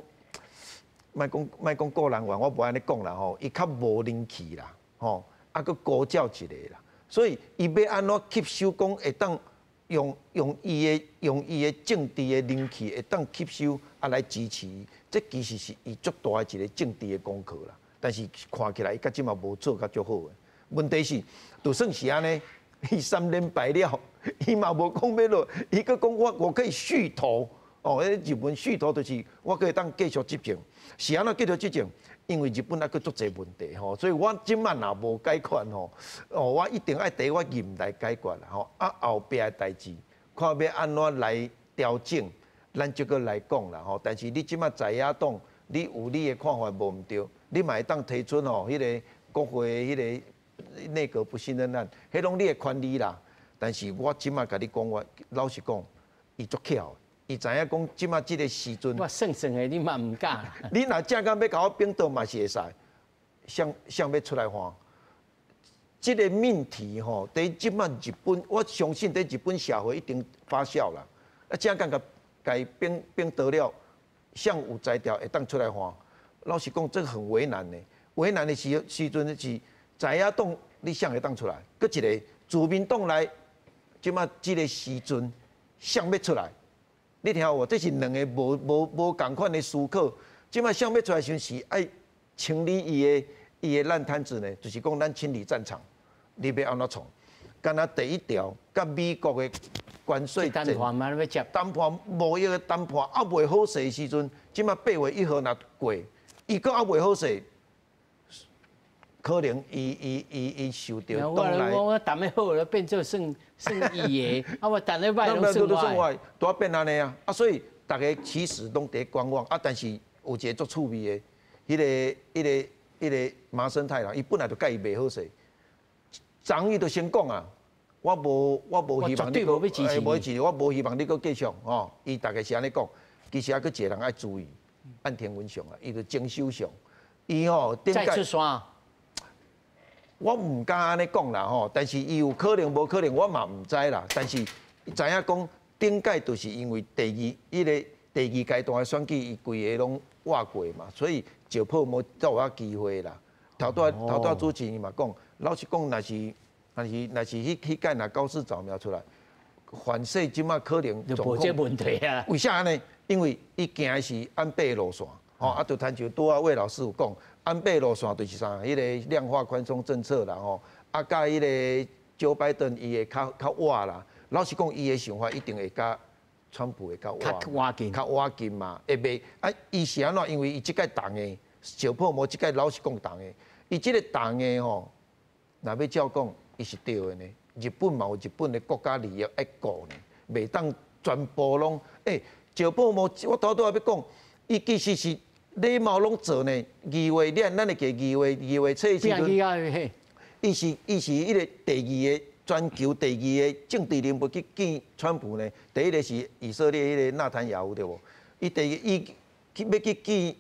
Speaker 2: 莫講莫講個人話，我無按呢講啦吼，伊較無人氣啦，吼，啊，閣孤照一個啦，所以伊欲按怎吸收，講會當用伊的政治的人氣會當吸收啊來支持，這其實是伊足大的一個政治的功課啦。但是看起來伊到這嘛無做甲足好的。問題是，就算是按呢，伊三連敗了，伊嘛無講欲落，伊閣講我可以續投。哦，彼日本續投就是我閣會當繼續執政，是按怎繼續執政？因為日本還閣足濟問題吼，所以我這擺若無解決吼，哦，我一定愛佇我任內解決啦吼。啊，後壁的代誌，看欲按怎來調整，咱這個來講啦吼。但是你這擺在野黨，你有你的看法無毋對，你嘛會當提出吼，彼个國會彼个內閣不信任案，彼攏你的權利啦。但是我這擺共你講，我老實講，伊足巧。伊知影講，這擺這个時陣，
Speaker 1: 我算算的，你嘛毋敢。
Speaker 2: 你若正講欲共我反倒嘛是會使，誰誰欲出來換？這个命題吼，佇這擺日本，我相信佇日本社會一定發酵啦。啊，正講共共伊反反倒了，誰有才調會當出來換？老實講，這個很為難的。為難的時陣是在野黨，你誰會當出來？閣一个自民黨內，這擺這个時陣，誰欲出來？你聽有無？這是兩个無仝款的思考。這擺誰欲出來時陣是愛清理伊的爛攤子呢？就是講咱清理戰場，你欲按怎創？敢若第一條，佮美國的關稅
Speaker 1: 談判嘛，欲接
Speaker 2: 談判貿易的談判猶未好勢的時陣，這擺8月1號若過，伊閣猶未好勢，可能伊受著黨內。
Speaker 1: 我談得好了，變做算算伊的，啊我談得歹攏算我的。
Speaker 2: 都變按呢啊！啊，所以逐家其實攏佇觀望啊，但是有一个足趣味的，彼个麻生太郎，伊本來就佮伊袂好勢，昨伊就先講啊，我無希望你閣，欸，無支持，我無希望你閣繼續吼。伊大概是按呢講，其實猶閣一个人愛注意，岸田文雄啊，伊就前首相，伊吼
Speaker 1: 再出山。
Speaker 2: 我毋敢按呢講啦吼，但是伊有可能無可能，我嘛毋知啦。但是知影講，頂擺就是因為第二，彼个第二階段的選舉，伊規个攏倚過嘛，所以石破茂才有遐機會啦。頭拄仔主持人嘛講，老實講，若是彼擺若高市早苗出來，反勢這擺可能
Speaker 1: 就無這問題啊。
Speaker 2: 為啥按呢？因為伊行的是安倍路線，吼啊，就親像拄仔魏老師有講。安倍路線就是啥？彼个量化寬鬆政策啦，吼，啊，佮彼个蔣拜登伊會較較倚啦。老實講，伊的想法一定會佮川普會較倚
Speaker 1: 近，
Speaker 2: 較倚近嘛，會袂啊？伊是按怎？因為伊這擺重的，石破茂這擺老實講重的，伊這个重的吼，若欲照講，伊是對的呢。日本嘛有日本的國家利益愛顧呢，袂當全部攏欸。石破茂，我頭拄仔欲講，伊其實是。禮貌攏做呢，2月，咱會記2月初時陣，伊是彼个第二個全球第二个政治人物去見川普呢。第一个是以色列彼个納坦雅胡對無？伊第二伊去欲去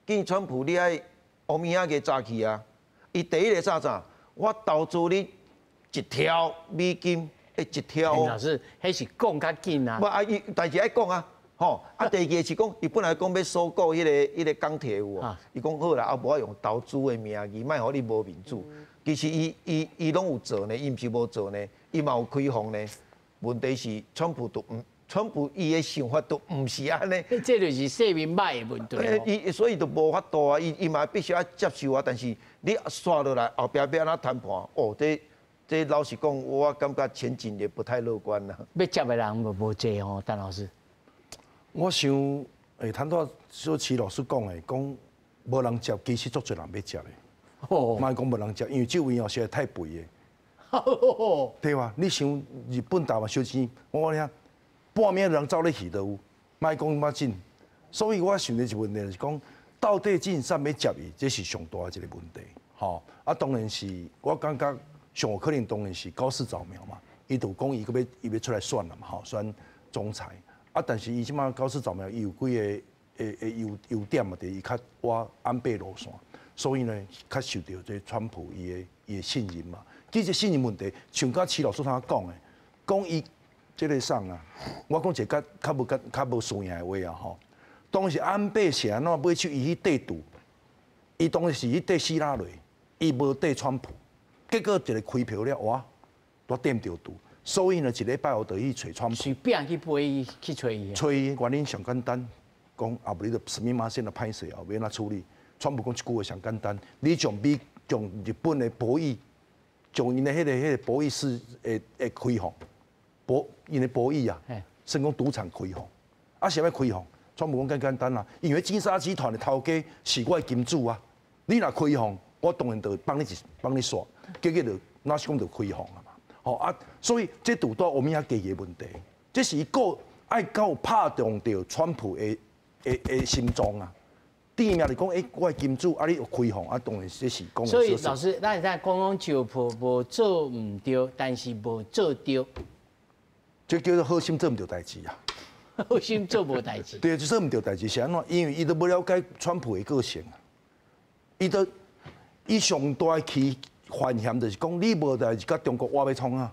Speaker 2: 見川普，你愛烏暝仔個早去啊。伊第一个早啥？我投資你一兆美金，欸一兆。
Speaker 1: 老師，彼是講較緊啊。
Speaker 2: 無啊，伊代誌愛講啊。吼，啊，第二个是講，伊本來講欲收購彼个鋼鐵有無？伊講好啦，啊，無愛用投資的名義，莫予你無面子。其實伊攏有做呢，伊毋是無做呢，伊嘛有開放呢。問題是，川普都毋，川普伊的想法都毋是按呢。
Speaker 1: 這就是世民歹的問題。
Speaker 2: 伊所以就無法度啊，伊嘛必須愛接受啊。但是你煞落來後壁欲按怎談判？哦，這這老實講，我感覺前景也不太樂觀啦。
Speaker 1: 欲接的人無濟吼，陳老師。
Speaker 3: 我想，坦拄小齊老師講的，講無人接，其實足濟人欲接的。哦。莫講無人接，因為這位哦實在太肥的。對吧？你想日本台灣小錢，我講你聽，半暝人走咧去都有，莫講麼緊。所以我想的一個問題就是講，到底進啥欲接伊，這是上大的一個問題。吼，啊，當然是我感覺上有可能，當然是高市早苗嘛，伊就講伊閣欲伊欲出來選啦嘛，吼，選總裁。啊，但是伊這擺高市早苗，伊有幾个的優點嘛，就是伊較倚安倍路線，所以呢，較受著這川普伊的信任嘛。其實信任問題，像剛齊老師頭講的，講伊這个啥啊，我講一个較無輸贏的話啊吼。當時安倍是按怎買手伊去綴賭，伊當時是去綴希拉蕊，伊無綴川普，結果一个開票了，哇，都踮著賭，所以呢，一禮拜後就去揣川普。
Speaker 1: 隨便去陪伊去揣伊。
Speaker 3: 揣伊原因上簡單，講啊，無你就すみません的歹勢啊，欲按怎處理？川普講一句話上簡單，你將美將日本的博弈，將𪜶的彼个博弈是會開放，𪜶的博弈啊，算講賭場開放，啊，啥物開放？川普講簡簡單啦，因為金沙集團的頭家是我的金主啊，你若開放，我當然就幫你一幫你煞，結果就若是講就開放啊嘛，吼啊，所以這拄到我們遐加個問題，這是伊個愛夠拍動著川普的心臟啊。第二名就講，我的金主啊，你有開放啊，當然這是講。
Speaker 1: 所以老師，咱會使講講石破無做毋對，但是無做對，
Speaker 3: 這叫做好心做毋著代誌啊。
Speaker 1: 好心做無代誌。
Speaker 3: 對，就做毋著代誌是按怎？因為伊都無了解川普的個性啊。伊都伊上大起犯嫌就是講，你無代誌佮中國我欲創啊，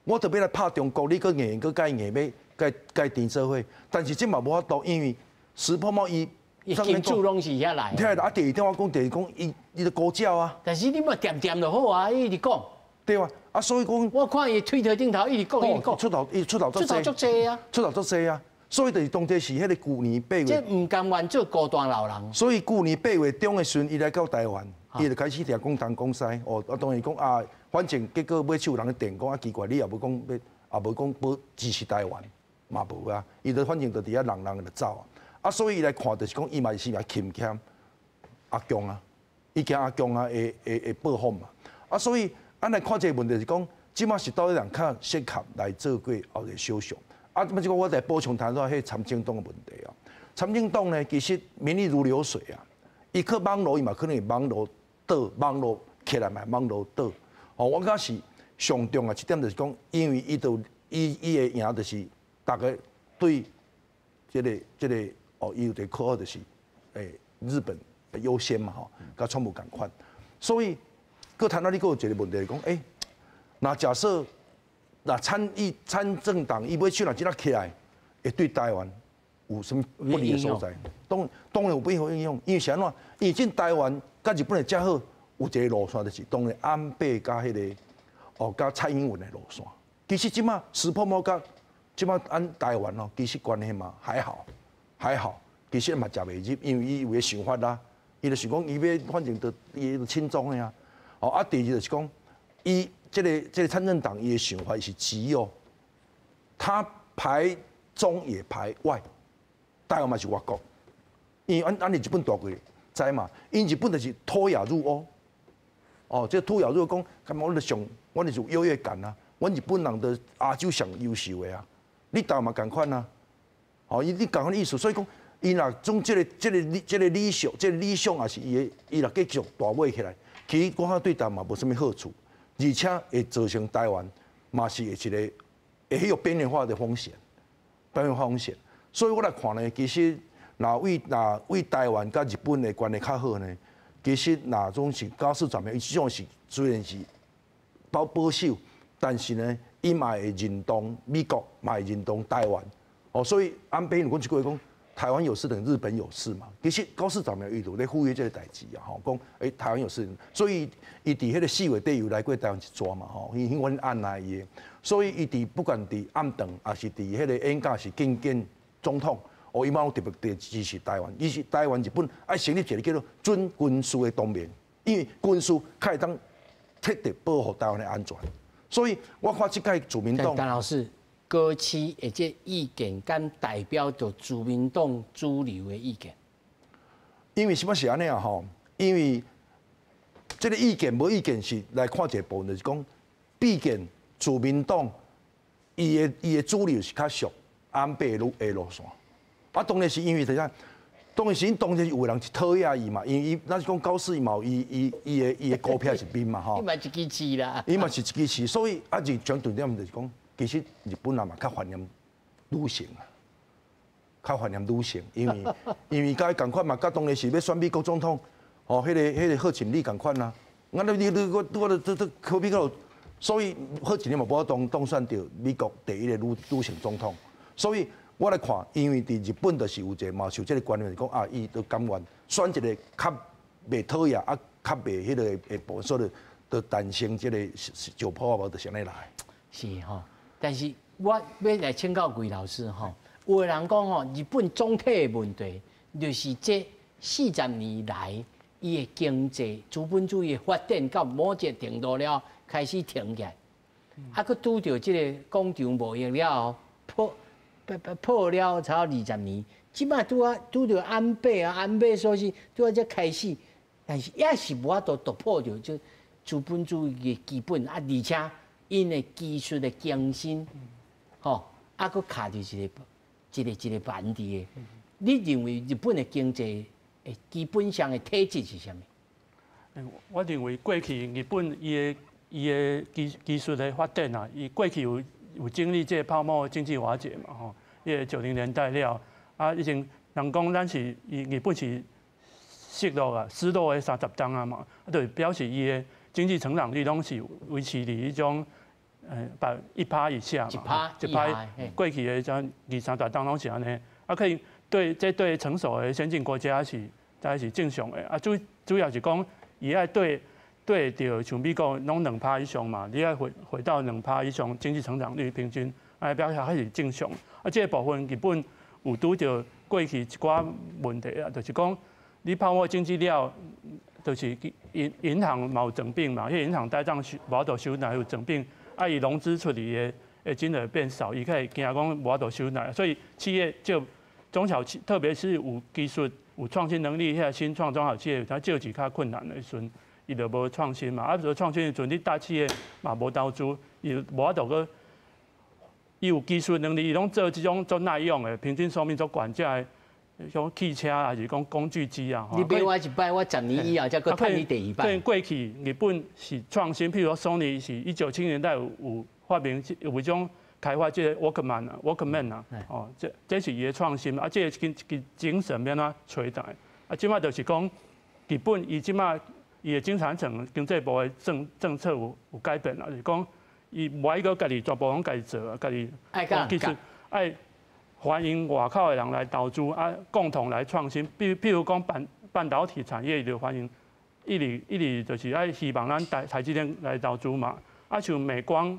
Speaker 3: 我特別來拍中國，你閣硬閣共伊硬欲共伊甜做伙。但是這嘛無法度，因為石破茂伊。
Speaker 1: 伊金主攏是遐來。
Speaker 3: 聽啊，第二點我講，第二講伊伊就高招啊。
Speaker 1: 但是你嘛恬恬就好啊，伊一直講。
Speaker 3: 對啊，啊所以講。
Speaker 1: 我看伊推特頂頭一直講，一直講。
Speaker 3: 出頭伊出頭足
Speaker 1: 出頭足濟啊。
Speaker 3: 出頭足濟啊，所以就是當初是彼个舊年8月。
Speaker 1: 這毋甘願做孤單老人。
Speaker 3: 所以舊年8月中的時陣，伊來到台灣，伊就開始聽講東講西。哦，啊當然講啊，反正結果尾手有人咧電講啊奇怪，你也無講欲，也無講欲支持台灣，嘛無啊。伊就反正就佇遐人人就走啊。啊，所以伊來看就是講，伊嘛是嘛親欠阿強啊，伊驚阿強啊會報復嘛。啊，所以按來看這個問題是講，這馬是佗位人較適合來做過後一個首相。啊，這個我再補充談到彼參政黨的問題啊。參政黨呢，其實民意如流水啊，伊去網路伊嘛可能會網路倒，網路起來嘛網路倒。哦，我感覺是上重要一點就是講，因為伊就伊伊會贏就是大家對這個。哦，伊有一個口號就是，日本優先嘛吼，佮川普仝款，所以，閣談到你閣有一個問題講，若假設若參政黨伊尾手若真正起來，會對台灣有啥物不利的所在？當然有不利影響，因為是按怎？因為進台灣佮日本會遮好，有一個路線就是當然安倍佮彼个哦，佮蔡英文的路線。其實這馬石破茂佮這馬按台灣哦，其實關係嘛還好。還好，其實嘛食袂入，因為伊有个想法啦，伊就想講伊欲反正就伊就親中的啊。哦，啊，第二就是講，伊這個參政黨伊的想法是極右，他排中也排外，台灣嘛是外國，因為按按日本大過知嘛，𪜶日本就是脫亞入歐，哦，這脫亞入歐講，感覺阮就上，阮就是有優越感啊，阮日本人就亞洲上優秀的啊，你台灣嘛仝款啊。哦，伊你仝款意思，所以講，伊若將這個理想，這個理想也是伊的，伊若繼續大尾起來，其實我看對台灣嘛無啥物好處，而且會造成台灣嘛是會一個會有邊緣化的風險，邊緣化風險。所以我來看呢，其實若為台灣佮日本的關係較好呢，其實若總是高市早苗，伊這種是雖然是保守，但是呢，伊嘛會認同美國，嘛會認同台灣。哦，所以安倍有講一句話講，台灣有事等於日本有事嘛。其實高市早苗伊就咧呼籲這個代誌啊，吼，講台灣有事，所以伊佇彼个4月底有來過台灣一逝嘛，吼，伊阮按捺伊的，所以伊佇不管佇暗頓，抑是佇彼个演講是覲見總統，哦，伊嘛有特別佇支持台灣，伊是台灣日本愛成立一個叫做準軍事的同盟，因為軍事較會當徹底保護台灣的安全。所以我看這屆自民黨，
Speaker 1: 陳老師，高市的這意見，敢代表著自民黨主流的意見？
Speaker 3: 因為什麼是按呢啊？吼，因為這個意見無意見是來看一個部分，就是講，畢竟自民黨伊的主流是較屬安倍的路線，啊，當然是因為怎樣？當然是𪜶當然是有人是討厭伊嘛，因為伊咱是講高市嘛有伊的股票入面嘛吼。
Speaker 1: 伊嘛一支刺啦。
Speaker 3: 伊嘛是一支刺，所以啊，就講重點就是講，其實日本人嘛較懷念女性啊，較懷念女性，因為佮伊仝款嘛，佮當然是欲選美國總統，哦，彼個賀錦麗仝款啊，我你我這科比個，所以賀錦麗嘛無法當選著美國第一個女性總統，所以我來看，因為佇日本就是有一個嘛，受這個觀念，就是講啊，伊都甘願選一個較袂討厭啊，較袂彼個會部分，所以就誕生這個石破啊，無就是按呢來。
Speaker 1: 是吼，但是我欲來請教魏老師吼，有的人講吼，日本總體的問題就是這40年來，伊的經濟資本主義發展到某一個程度了，開始停起來，啊，閣拄著這個廣場貿易了後破破了差不多20年，這擺拄啊拄著安倍啊，安倍所以拄啊才開始，但是也是無法度突破著這資本主義的基本啊，而且𪜶的技術的更新，吼，啊，閣卡佇一個盤佇的。你認為日本的經濟的基本上的體質是啥物？
Speaker 4: 我認為過去日本伊的技術的發展啊，伊過去有經歷這個泡沫經濟瓦解嘛，吼，伊個90年代了，啊，以前人講咱是伊日本是失落的30冬啊嘛，啊，就表示伊的經濟成長率攏是維持佇彼種1%以下嘛，
Speaker 1: 1%，
Speaker 4: 過去的這二三十冬攏是按呢，啊，可以對這對成熟的先進國家是大概是正常的，啊，主要是講伊愛對著像美國攏2趴以上嘛，你愛回到2趴以上經濟成長率平均，啊，表示還是正常。啊，這個部分日本有拄著過去一寡問題啊，就是講你泡沫經濟了，就是銀行嘛有整併嘛，彼銀行呆帳收無法度收來有整併，啊，伊融資出去的金額變少，伊會驚講無法度收來，所以企業就中小企，特別是有技術、有創新能力遐新創中小企業，它借錢較困難的時陣，伊就無創新嘛。啊，無創新的時陣，你大企業嘛無投資，伊無法度閣，伊有技術能力，伊攏做這種足耐用的，平均壽命足懸，這的像汽車還是講工具機啊。
Speaker 1: 你買我一擺，我10年以後才閣趁你第二擺。
Speaker 4: 對，過去日本是創新，譬如說 Sony 是1970年代有發明有一種開發這個 Walkman 啊，Walkman 啊，哦，這是伊的創新啊，這個精神欲按怎取代？啊，這擺就是講日本伊這擺伊的經產省經濟部的政策有改變啦，就是講伊無愛閣家己全部攏家己做啊，家己
Speaker 1: 技術
Speaker 4: 愛歡迎外口的人來投資啊，共同來創新。譬如講半導體產業，伊就歡迎，一直一直就是愛希望咱台積電來投資嘛。啊，像美光，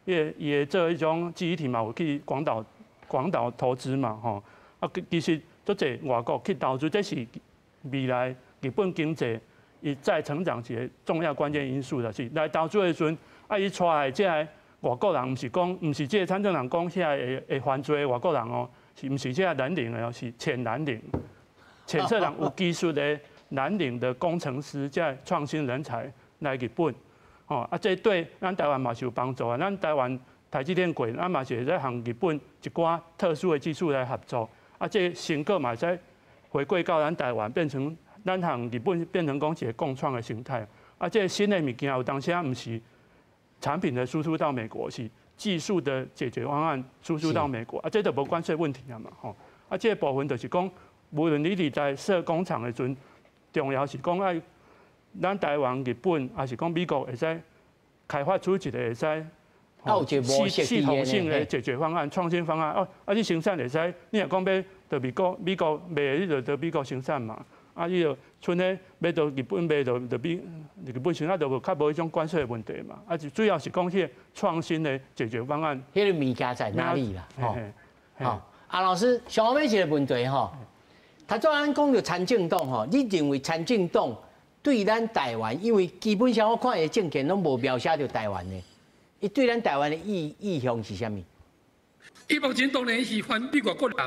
Speaker 4: 伊會做彼種記憶體嘛，有去廣島投資嘛，吼。啊，其實足濟外國去投資，這是未來日本經濟伊再成長一個重要關鍵因素，就是來投資的時陣，啊，伊帶來這个外國人，毋是講，毋是這個參政人講遐會犯罪的外國人哦，是毋是這個藍領的哦？是淺藍領，淺色人有技術的藍領的工程師，這個創新人才來日本，哦，啊，這對咱台灣嘛是有幫助啊。咱台灣台積電過，咱嘛是會使和日本一寡特殊的技術來合作，啊，這個成果嘛會使回饋到咱台灣，變成咱和日本變成講一個共創的生態。啊，這個新的物件有當時毋是產品的輸出到美國，是技術的解決方案輸出到美國，啊，這就無關稅問題啊嘛，吼。啊，這個部分就是講，無論你佇在設工廠的時陣，重要是講愛咱台灣、日本，抑是講美國會使開發出一個會使系統性的解決方案、創新方案。哦，啊，你生產會使，你若講欲佇美國賣，你就佇美國生產嘛。啊，你就賰咧欲佇日本賣，就佇日本生產，就無較無彼種關稅的問題嘛。啊，就主要是講彼個創新的解決方案。
Speaker 1: 彼個物件在哪裡啦？吼，好，阿老師，上尾一個問題吼，頭拄咱講著參政黨吼，你認為參政黨對咱台灣，因為基本上我看伊的政見攏無描寫著台灣的，伊對咱台灣的意向是啥物？
Speaker 5: 伊目前當然是反對外國人，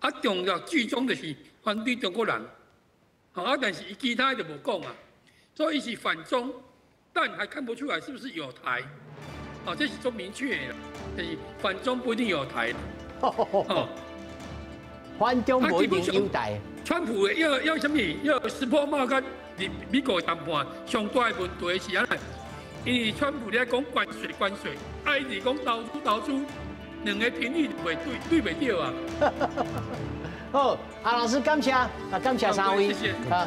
Speaker 5: 啊，重要最終就是反對中國人，啊，但是伊其他就無講啊，所以伊是反中，但還看不出來是不是友台，啊，這是足明確的，就是反中不一定友台。
Speaker 1: 哦，反中無一定友台。
Speaker 5: 川普的要要啥物？要石破茂佮美國談判上大的問題是按怎？因為川普咧講關稅關稅，啊，伊是講投資投資，兩个頻率袂對對袂著啊。
Speaker 1: 好，阿老師感謝，啊感謝三位。
Speaker 5: 謝謝。